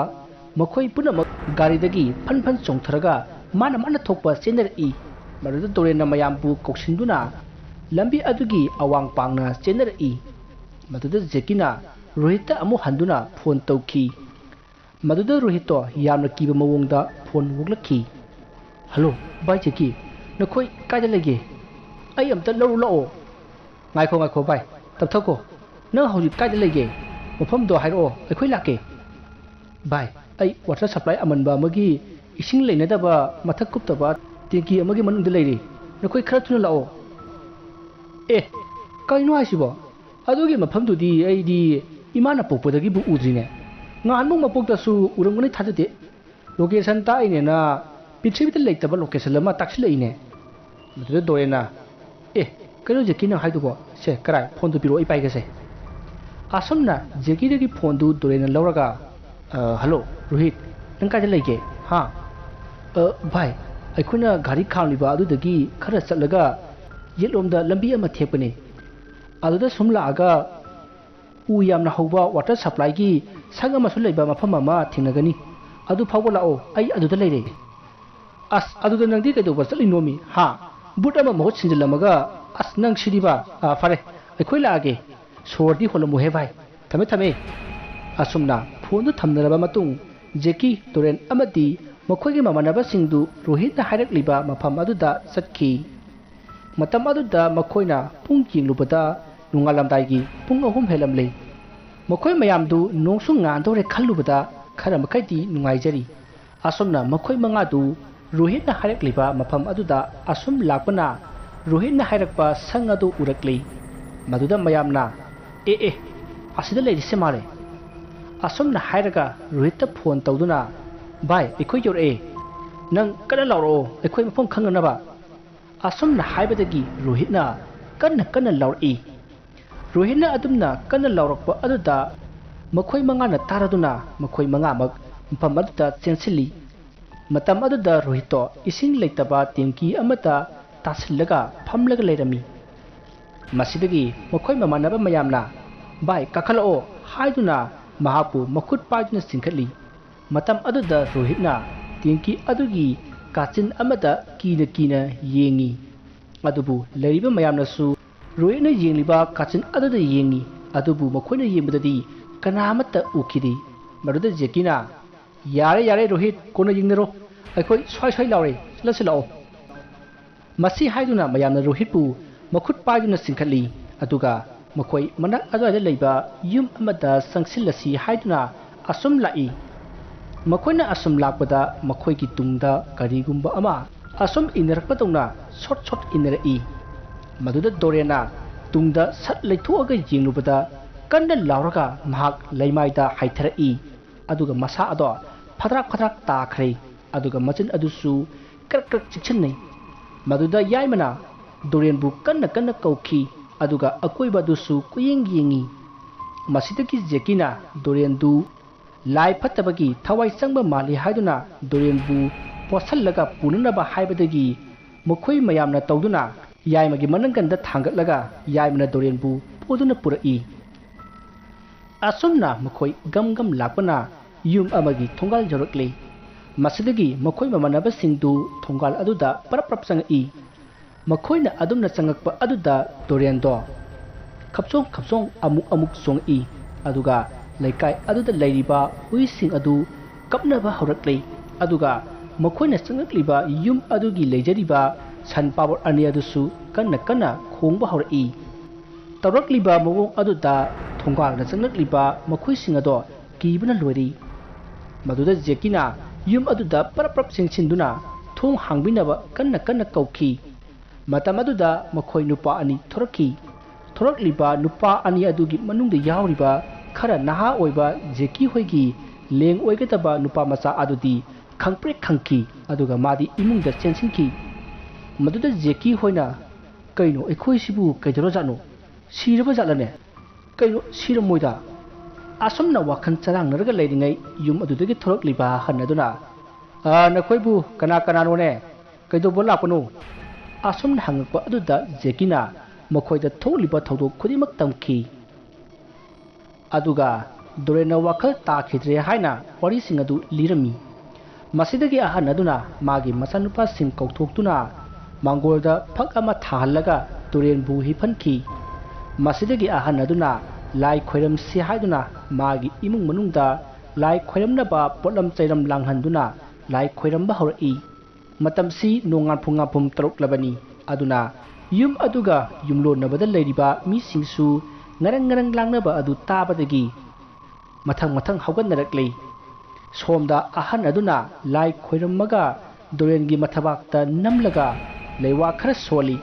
ꯃꯈꯣꯏ ꯄꯨꯝꯅꯃꯛ ꯒꯥꯔꯤꯗꯒꯤ ꯐꯟ ꯐꯟ ꯆꯣꯡꯊꯔꯒ ꯃꯥꯅ ꯃꯥꯅ ꯊꯣꯛꯄ ꯆꯦꯟꯅꯔꯛꯏ꯫ ꯃꯗꯨꯗ ꯗꯣꯔꯦꯟꯅ ꯃꯌꯥꯝꯕꯨ ꯀꯧꯁꯤꯟꯗꯨꯅ ꯂꯝꯕꯤ ꯑꯗꯨꯒꯤ ꯑꯋꯥꯡ ꯄꯥꯡꯅ ꯆꯦꯟꯅꯔꯛꯏ꯫ ꯃꯗꯨꯗ ꯖꯦꯀꯤꯅ ꯔꯣꯍꯤꯠꯇ ꯑꯃꯨꯛ ꯍꯟꯗꯨꯅ ꯐꯣꯟ ꯇꯧꯈꯤ꯫ ꯃꯗꯨꯗ ꯔꯣꯍꯤꯠꯇꯣ ꯌꯥꯝꯅ ꯀꯤꯕ ꯃꯑꯣꯡꯗ ꯐꯣꯟ ꯑꯣꯛꯂꯛꯈꯤ꯫ "ꯍꯜꯂꯣ, ꯚꯥꯏ ꯖꯦꯀꯤ, ꯅꯈꯣꯏ ꯀꯥꯏꯗ ꯂꯩꯒꯦ? ꯑꯩ ꯑꯝꯇ ꯂꯧꯔꯨ ꯂꯥꯛꯑꯣ꯫" "ꯉꯥꯏꯈꯣ, ꯉꯥꯏꯈꯣ ꯚꯥꯏ, ꯇꯞꯊꯈꯣ꯫ ꯅꯪ ꯍꯧꯖꯤꯛ ꯀꯥꯏꯗ ꯂꯩꯒꯦ? ꯃꯐꯝꯗꯣ ꯍꯥꯏꯔꯛꯑꯣ, ꯑꯩꯈꯣꯏ ꯂꯥꯛꯀꯦ꯫" "ꯚꯥꯏ, ꯑꯩ ꯋꯥꯇꯔ ꯁꯄ꯭ꯂꯥꯏ ꯑꯃꯟꯕ ꯑꯃꯒꯤ ꯏꯁꯤꯡ ꯂꯩꯅꯗꯕ ꯃꯊꯛ ꯀꯨꯞꯇꯕ ꯇꯦꯡꯀꯤ ꯑꯃꯒꯤ ꯃꯅꯨꯡꯗ ꯂꯩꯔꯤ꯫ ꯅꯈꯣꯏ ꯈꯔ ꯊꯨꯅ ꯂꯥꯛꯑꯣ꯫" "ꯑꯦ, ꯀꯩꯅꯣ ꯍꯥꯏꯁꯤꯕꯣ? ꯑꯗꯨꯒꯤ ꯃꯐꯝꯗꯨꯗꯤ ꯑꯩꯗꯤ ꯏꯃꯥꯅ ꯄꯣꯛꯄꯗꯒꯤꯕꯨ ꯎꯗ꯭ꯔꯤꯅꯦ꯫ ꯉꯍꯥꯟꯃꯨꯛ ꯃꯄꯣꯛꯇꯁꯨ ꯎꯔꯝꯒꯅꯤ ꯊꯥꯖꯗꯦ꯫ ꯂꯣꯀꯦꯁꯟ ꯇꯥꯛꯏꯅꯦꯅ ꯄ꯭ꯔꯤꯊꯤꯕꯤꯗ ꯂꯩꯇꯕ ꯂꯣꯀꯦꯁꯟ ꯑꯃ ꯇꯥꯛꯁꯤꯜꯂꯛꯏꯅꯦ꯫" ꯃꯗꯨꯗ ꯗꯣꯔꯦꯟꯅ, "ꯑꯦ, ꯀꯩꯅꯣ ꯖꯦꯀꯤ ꯅꯪ ꯍꯥꯏꯗꯨꯕꯣ? ꯁꯦ, ꯀꯔꯥꯏ? ꯐꯣꯟꯗꯨ ꯄꯤꯔꯛꯑꯣ, ꯑꯩ ꯄꯥꯏꯒꯦꯁꯦ꯫" ꯑꯁꯨꯝꯅ ꯖꯦꯀꯤꯗꯒꯤ ꯐꯣꯟꯗꯨ ꯗꯣꯔꯦꯟꯅ ꯂꯧꯔꯒ, "ꯑ, ꯍꯜꯂꯣ, ꯔꯣꯍꯤꯠ, ꯅꯪ ꯀꯥꯏꯗ ꯂꯩꯒꯦ? ꯍꯥ?" "ꯑ, ꯚꯥꯏ, ꯑꯩꯈꯣꯏꯅ ꯒꯥꯔꯤ ꯈꯥꯝꯂꯤꯕ ꯑꯗꯨꯗꯒꯤ ꯈꯔ ꯆꯠꯂꯒ ꯌꯦꯠꯂꯣꯝꯗ ꯂꯝꯕꯤ ꯑꯃ ꯊꯦꯛꯄꯅꯤ꯫ ꯑꯗꯨꯗ ꯁꯨꯝ ꯂꯥꯛꯑꯒ ꯎ ꯌꯥꯝꯅ ꯍꯧꯕ ꯋꯥꯇꯔ ꯁꯄ꯭ꯂꯥꯏꯒꯤ ꯁꯪ ꯑꯃꯁꯨ ꯂꯩꯕ ꯃꯐꯝ ꯑꯃ ꯊꯦꯡꯅꯒꯅꯤ꯫ ꯑꯗꯨ ꯐꯥꯎꯕ ꯂꯥꯛꯑꯣ, ꯑꯩ ꯑꯗꯨꯗ ꯂꯩꯔꯦ꯫" "ꯑꯁ, ꯑꯗꯨꯗ ꯅꯪꯗꯤ ꯀꯩꯗꯧꯕ ꯆꯠꯂꯤꯅꯣꯃꯤ? ꯍꯥ? ꯕꯨꯠ ꯑꯃ ꯃꯍꯨꯠ ꯁꯤꯟꯖꯤꯜꯂꯝꯃꯒ, "ꯑꯁ, ꯅꯪ ꯁꯤꯗꯤꯕ, ꯑꯥ, ꯐꯔꯦ, ꯑꯩꯈꯣꯏ ꯂꯥꯛꯑꯒꯦ, ꯁꯣꯔꯗꯤ ꯍꯣꯜꯂꯝꯃꯨꯍꯦ ꯚꯥꯏ, ꯊꯝꯃꯦ, ꯊꯝꯃꯦ"꯫ ꯑꯁꯨꯝꯅ ꯐꯣꯟꯗꯨ ꯊꯝꯅꯔꯕ ꯃꯇꯨꯡ, ꯖꯦꯀꯤ, ꯗꯣꯔꯦꯟ ꯑꯃꯗꯤ ꯃꯈꯣꯏꯒꯤ ꯃꯃꯥꯟꯅꯕꯁꯤꯡꯗꯨ ꯔꯣꯍꯤꯠꯅ ꯍꯥꯏꯔꯛꯂꯤꯕ ꯃꯐꯝ ꯑꯗꯨꯗ ꯆꯠꯈꯤ꯫ ꯃꯇꯝ ꯑꯗꯨꯗ ꯃꯈꯣꯏꯅ ꯄꯨꯡ ꯌꯦꯡꯂꯨꯕꯗ ꯅꯣꯡꯉꯥꯜꯂꯝꯗꯥꯏꯒꯤ ꯄꯨꯡ ꯑꯍꯨꯝ ꯍꯦꯜꯂꯝꯂꯦ꯫ ꯃꯈꯣꯏ ꯃꯌꯥꯝꯗꯨ ꯅꯣꯡꯁꯨ ꯉꯥꯟꯗꯧꯔꯦ ꯈꯜꯂꯨꯕꯗ ꯈꯔ ꯃꯈꯩꯗꯤ ꯅꯨꯡꯉꯥꯏꯖꯔꯤ꯫ ꯑꯁꯨꯝꯅ ꯃꯈꯣꯏ ꯃꯉꯥꯗꯨ ꯔꯣꯍꯤꯠꯅ ꯍꯥꯏꯔꯛꯂꯤꯕ ꯃꯐꯝ ꯑꯗꯨꯗ ꯑꯁꯨꯝ ꯂꯥꯛꯄꯅ ꯔꯣꯍꯤꯠꯅ ꯍꯥꯏꯔꯛꯄ ꯁꯪ ꯑꯗꯨ ꯎꯔꯛꯂꯤ꯫ ꯃꯗꯨꯗ ꯃꯌꯥꯝꯅ, "ꯑꯦ, ꯑꯦ, ꯑꯁꯤꯗ ꯂꯩꯔꯤꯁꯦ ꯃꯥꯜꯂꯦ"꯫ ꯑꯁꯨꯝꯅ ꯍꯥꯏꯔꯒ ꯔꯣꯍꯤꯠꯇ ꯐꯣꯟ ꯇꯧꯗꯨꯅ, "ꯚꯥꯏ, ꯑꯩꯈꯣꯏ ꯌꯧꯔꯛꯑꯦ꯫ ꯅꯪ ꯀꯟꯅ ꯂꯥꯎꯔꯛꯑꯣ, ꯑꯩꯈꯣꯏ ꯃꯐꯝ ꯈꯪꯅꯅꯕ"꯫ ꯑꯁꯨꯝꯅ ꯍꯥꯏꯕꯗꯒꯤ ꯔꯣꯍꯤꯠꯅ ꯀꯟꯅ ꯀꯟꯅ ꯂꯥꯎꯔꯛꯏ꯫ ꯔꯣꯍꯤꯠꯅ ꯑꯗꯨꯝꯅ ꯀꯟꯅ ꯂꯥꯎꯔꯛꯄ ꯑꯗꯨꯗ ꯃꯈꯣꯏ ꯃꯉꯥꯅ ꯇꯥꯔꯗꯨꯅ ꯃꯈꯣꯏ ꯃꯉꯥꯃꯛ ꯃꯐꯝ ꯑꯗꯨꯗ ꯆꯦꯟꯁꯤꯜꯂꯤ꯫ ꯃꯇꯝ ꯑꯗꯨꯗ ꯔꯣꯍꯤꯠꯇꯣ ꯏꯁꯤꯡ ꯂꯩꯇꯕ ꯇꯦꯡꯀꯤ ꯑꯃꯗ ꯇꯥꯁꯤꯜꯂꯒ ꯐꯝꯂꯒ ꯂꯩꯔꯝꯃꯤ꯫ ꯃꯁꯤꯗꯒꯤ ꯃꯈꯣꯏ ꯃꯃꯥꯟꯅꯕ ꯃꯌꯥꯝꯅ, "ꯚꯥꯏ, ꯀꯥꯈꯠꯂꯛꯑꯣ" ꯍꯥꯏꯗꯨꯅ ꯃꯍꯥꯛꯄꯨ ꯃꯈꯨꯠ ꯄꯥꯏꯗꯨꯅ ꯆꯤꯡꯈꯠꯂꯤ꯫ ꯃꯇꯝ ꯑꯗꯨꯗ ꯔꯣꯍꯤꯠꯅ ꯇꯦꯡꯀꯤ ꯑꯗꯨꯒꯤ ꯀꯥꯆꯤꯟ ꯑꯃꯗ ꯀꯤꯅ ꯀꯤꯅ ꯌꯦꯡꯉꯤ꯫ ꯑꯗꯨꯕꯨ ꯂꯩꯔꯤꯕ ꯃꯌꯥꯝꯅꯁꯨ ꯔꯣꯍꯤꯠꯅ ꯌꯦꯡꯂꯤꯕ ꯀꯥꯆꯤꯟ ꯑꯗꯨꯗ ꯌꯦꯡꯉꯤ, ꯑꯗꯨꯕꯨ ꯃꯈꯣꯏꯅ ꯌꯦꯡꯕꯗꯗꯤ ꯀꯅꯥ ꯑꯃꯠꯇ ꯎꯈꯤꯗꯦ꯫ ꯃꯗꯨꯗ ꯖꯦꯀꯤꯅ, "ꯌꯥꯔꯦ, ꯌꯥꯔꯦ ꯔꯣꯍꯤꯠ, ꯀꯣꯟꯅ ꯌꯦꯡꯅꯔꯣ, ꯑꯩꯈꯣꯏ ꯁ꯭ꯋꯥꯏ ꯁ꯭ꯋꯥꯏ ꯂꯥꯎꯔꯦ, ꯆꯠꯂꯁꯤ ꯂꯥꯛꯑꯣ"꯫ ꯃꯁꯤ ꯍꯥꯏꯗꯨꯅ ꯃꯌꯥꯝꯅ ꯔꯣꯍꯤꯠꯄꯨ ꯃꯈꯨꯠ ꯄꯥꯏꯗꯨꯅ ꯆꯤꯡꯈꯠꯂꯤ, ꯑꯗꯨꯒ ꯃꯈꯣꯏ ꯃꯅꯥꯛ ꯑꯗꯨꯋꯥꯏꯗ ꯂꯩꯕ ꯌꯨꯝ ꯑꯃꯗ ꯆꯪꯁꯤꯜꯂꯁꯤ ꯍꯥꯏꯗꯨꯅ ꯑꯁꯨꯝ ꯂꯥꯛꯏ꯫ ꯃꯈꯣꯏꯅ ꯑꯁꯨꯝ ꯂꯥꯛꯄꯗ ꯃꯈꯣꯏꯒꯤ ꯇꯨꯡꯗ ꯀꯔꯤꯒꯨꯝꯕ ꯑꯃ ꯑꯁꯨꯝ ꯏꯟꯅꯔꯛꯄꯗꯧꯅ ꯁꯣꯠ ꯁꯣꯠ ꯏꯟꯅꯔꯛꯏ꯫ ꯃꯗꯨꯗ ꯗꯣꯔꯦꯟꯅ ꯇꯨꯡꯗ ꯁꯠ ꯂꯩꯊꯣꯛꯑꯒ ꯌꯦꯡꯂꯨꯕꯗ ꯀꯟꯅ ꯂꯥꯎꯔꯒ ꯃꯍꯥꯛ ꯂꯩꯃꯥꯏꯗ ꯍꯥꯏꯊꯔꯛꯏ꯫ ꯑꯗꯨꯒ ꯃꯁꯥ ꯑꯗꯣ ꯐꯗ꯭ꯔꯥꯛ ꯐꯗ꯭ꯔꯥꯛ ꯇꯥꯈ꯭ꯔꯦ꯫ ꯑꯗꯨꯒ ꯃꯆꯤꯟ ꯑꯗꯨꯁꯨ ꯀ꯭ꯔꯛ ꯀ꯭ꯔꯛ ꯆꯤꯛꯁꯤꯟꯅꯩ꯫ ꯃꯗꯨꯗ ꯌꯥꯏꯃꯅ ꯗꯣꯔꯦꯟꯕꯨ ꯀꯟꯅ ꯀꯟꯅ ꯀꯧꯈꯤ꯫ ꯑꯗꯨꯒ ꯑꯀꯣꯏꯕ ꯑꯗꯨꯁꯨ ꯀꯨꯌꯦꯡ ꯌꯦꯡꯉꯤ꯫ ꯃꯁꯤꯗꯒꯤ ꯖꯦꯀꯤꯅ ꯗꯣꯔꯦꯟꯗꯨ ꯂꯥꯏ ꯐꯠꯇꯕꯒꯤ ꯊꯋꯥꯏ ꯆꯪꯕ ꯃꯥꯜꯂꯤ ꯍꯥꯏꯗꯨꯅ ꯗꯣꯔꯦꯟꯕꯨ ꯄꯣꯠꯁꯜꯂꯒ ꯄꯨꯅꯅꯕ ꯍꯥꯏꯕꯗꯒꯤ ꯃꯈꯣꯏ ꯃꯌꯥꯝꯅ ꯇꯧꯗꯨꯅ ꯌꯥꯏꯃꯒꯤ ꯃꯅꯪꯒꯟꯗ ꯊꯥꯡꯒꯠꯂꯒ ꯌꯥꯏꯃꯅ ꯗꯣꯔꯦꯟꯕꯨ ꯄꯨꯗꯨꯅ ꯄꯨꯔꯛꯏ꯫ ꯑꯁꯨꯝꯅ ꯃꯈꯣꯏ ꯒꯝ ꯒꯝ ꯂꯥꯛꯄꯅ ꯌꯨꯝ ꯑꯃꯒꯤ ꯊꯣꯡꯒꯥꯜ ꯌꯧꯔꯛꯂꯦ꯫ ꯃꯁꯤꯗꯒꯤ ꯃꯈꯣꯏ ꯃꯃꯥꯟꯅꯕꯁꯤꯡꯗꯨ ꯊꯣꯡꯒꯥꯜ ꯑꯗꯨꯗ ꯄꯔꯞ ꯄꯔꯞ ꯆꯪꯉꯛꯏ꯫ ꯃꯈꯣꯏꯅ ꯑꯗꯨꯝꯅ ꯆꯪꯂꯛꯄ ꯑꯗꯨꯗ ꯗꯣꯔꯦꯟꯗꯣ ꯈꯞꯆꯣꯡ ꯈꯞꯆꯣꯡ ꯑꯃꯨꯛ ꯑꯃꯨꯛ ꯆꯣꯡꯉꯛꯏ꯫ ꯑꯗꯨꯒ ꯂꯩꯀꯥꯏ ꯑꯗꯨꯗ ꯂꯩꯔꯤꯕ ꯍꯨꯏꯁꯤꯡ ꯑꯗꯨ ꯀꯞꯅꯕ ꯍꯧꯔꯛꯂꯤ꯫ ꯑꯗꯨꯒ ꯃꯈꯣꯏꯅ ꯆꯪꯂꯛꯂꯤꯕ ꯌꯨꯝ ꯑꯗꯨꯒꯤ ꯂꯩꯖꯔꯤꯕ ꯁꯟ ꯄꯥꯕꯣꯠ ꯑꯅꯤ ꯑꯗꯨꯁꯨ ꯀꯟꯅ ꯀꯟꯅ ꯈꯣꯡꯕ ꯍꯧꯔꯛꯏ꯫ ꯇꯧꯔꯛꯂꯤꯕ ꯃꯑꯣꯡ ꯑꯗꯨꯗ ꯊꯣꯡꯒꯥꯜꯗ ꯆꯪꯂꯛꯂꯤꯕ ꯃꯈꯣꯏꯁꯤꯡ ꯑꯗꯣ ꯀꯤꯕꯅ ꯂꯣꯏꯔꯤ꯫ ꯃꯗꯨꯗ ꯖꯦꯀꯤꯅ ꯌꯨꯝ ꯑꯗꯨꯗ ꯄꯔꯞ ꯄꯔꯞ ꯆꯦꯟꯁꯤꯟꯗꯨꯅ ꯊꯣꯡ ꯍꯥꯡꯕꯤꯅꯕ ꯀꯟꯅ ꯀꯟꯅ ꯀꯧꯈꯤ꯫ ꯃꯇꯝ ꯑꯗꯨꯗ ꯃꯈꯣꯏ ꯅꯨꯄꯥ ꯑꯅꯤ ꯊꯣꯔꯛꯈꯤ꯫ ꯊꯣꯔꯛꯂꯤꯕ ꯅꯨꯄꯥ ꯑꯅꯤ ꯑꯗꯨꯒꯤ ꯃꯅꯨꯡꯗ ꯌꯥꯎꯔꯤꯕ ꯈꯔ ꯅꯍꯥ ꯑꯣꯏꯕ ꯖꯦꯀꯤ ꯍꯣꯏꯒꯤ ꯂꯦꯡ ꯑꯣꯏꯒꯗꯕ ꯅꯨꯄꯥ ꯃꯆꯥ ꯑꯗꯨꯗꯤ ꯈꯪꯄ꯭ꯔꯦꯛ ꯈꯪꯈꯤ, ꯑꯗꯨꯒ ꯃꯥꯗꯤ ꯏꯃꯨꯡꯗ ꯆꯦꯟꯁꯤꯟꯈꯤ꯫ ꯃꯗꯨꯗ ꯖꯦꯀꯤ ꯍꯣꯏꯅ, "ꯀꯩꯅꯣ, ꯑꯩꯈꯣꯏꯁꯤꯕꯨ ꯀꯩꯗꯧꯔꯖꯥꯠꯅꯣ? ꯁꯤꯔꯕ ꯖꯥꯠꯂꯅꯦ? ꯀꯩꯅꯣ, ꯁꯤꯔꯝꯃꯣꯏꯗ"꯫ ꯑꯁꯨꯝꯅ ꯋꯥꯈꯜ ꯆꯔꯥꯡꯅꯔꯒ ꯂꯩꯔꯤꯉꯩ ꯌꯨꯝ ꯑꯗꯨꯗꯒꯤ ꯊꯣꯔꯛꯂꯤꯕ ꯑꯍꯟ ꯑꯗꯨꯅ, "ꯑ, ꯅꯈꯣꯏꯕꯨ ꯀꯅꯥ ꯀꯅꯥꯅꯣꯅꯦ? ꯀꯩꯗꯧꯕ ꯂꯥꯛꯄꯅꯣ?" ꯑꯁꯨꯝꯅ ꯍꯪꯉꯛꯄ ꯑꯗꯨꯗ ꯖꯦꯀꯤꯅ ꯃꯈꯣꯏꯗ ꯊꯣꯛꯂꯤꯕ ꯊꯧꯗꯣꯛ ꯈꯨꯗꯤꯡꯃꯛ ꯇꯝꯈꯤ꯫ ꯑꯗꯨꯒ ꯗꯣꯔꯦꯟꯅ ꯋꯥꯈꯜ ꯇꯥꯈꯤꯗ꯭ꯔꯦ ꯍꯥꯏꯅ ꯋꯥꯔꯤꯁꯤꯡ ꯑꯗꯨ ꯂꯤꯔꯝꯃꯤ꯫ ꯃꯁꯤꯗꯒꯤ ꯑꯍꯟ ꯑꯗꯨꯅ ꯃꯥꯒꯤ ꯃꯆꯥꯅꯨꯄꯥꯁꯤꯡ ꯀꯧꯊꯣꯛꯇꯨꯅ ꯃꯥꯡꯒꯣꯜꯗ ꯐꯛ ꯑꯃ ꯊꯥꯍꯜꯂꯒ ꯗꯣꯔꯦꯟꯕꯨ ꯍꯤꯞꯍꯟꯈꯤ꯫ ꯃꯁꯤꯗꯒꯤ ꯑꯍꯟ ꯑꯗꯨꯅ ꯂꯥꯏ ꯈꯣꯏꯔꯝꯁꯤ ꯍꯥꯏꯗꯨꯅ ꯃꯥꯒꯤ ꯏꯃꯨꯡ ꯃꯅꯨꯡꯗ ꯂꯥꯏ ꯈꯣꯏꯔꯝꯅꯕ ꯄꯣꯠꯂꯝ ꯆꯩꯔꯝ ꯂꯥꯡꯍꯟꯗꯨꯅ ꯂꯥꯏ ꯈꯣꯏꯔꯝꯕ ꯍꯧꯔꯛꯏ꯫ ꯃꯇꯝꯁꯤ ꯅꯣꯡꯉꯥꯟꯐꯨ ꯉꯥꯟꯐꯨꯝ ꯇꯧꯔꯛꯂꯕꯅꯤ꯫ ꯑꯗꯨꯅ ꯌꯨꯝ ꯑꯗꯨꯒ ꯌꯨꯝꯂꯣꯟꯅꯕꯗ ꯂꯩꯔꯤꯕ ꯃꯤꯁꯤꯡꯁꯨ ꯉꯔꯪ ꯉꯔꯪ ꯂꯥꯡꯅꯕ ꯑꯗꯨ ꯇꯥꯕꯗꯒꯤ ꯃꯊꯪ ꯃꯊꯪ ꯍꯧꯒꯠꯅꯔꯛꯂꯤ꯫ ꯁꯣꯝꯗ ꯑꯍꯟ ꯑꯗꯨꯅ ꯂꯥꯏ ꯈꯣꯏꯔꯝꯃꯒ ꯗꯣꯔꯦꯟꯒꯤ ꯃꯊꯕꯥꯛꯇ ꯅꯝꯂꯒ ꯂꯩꯋꯥ ꯈꯔ ꯁꯣꯜꯂꯤ꯫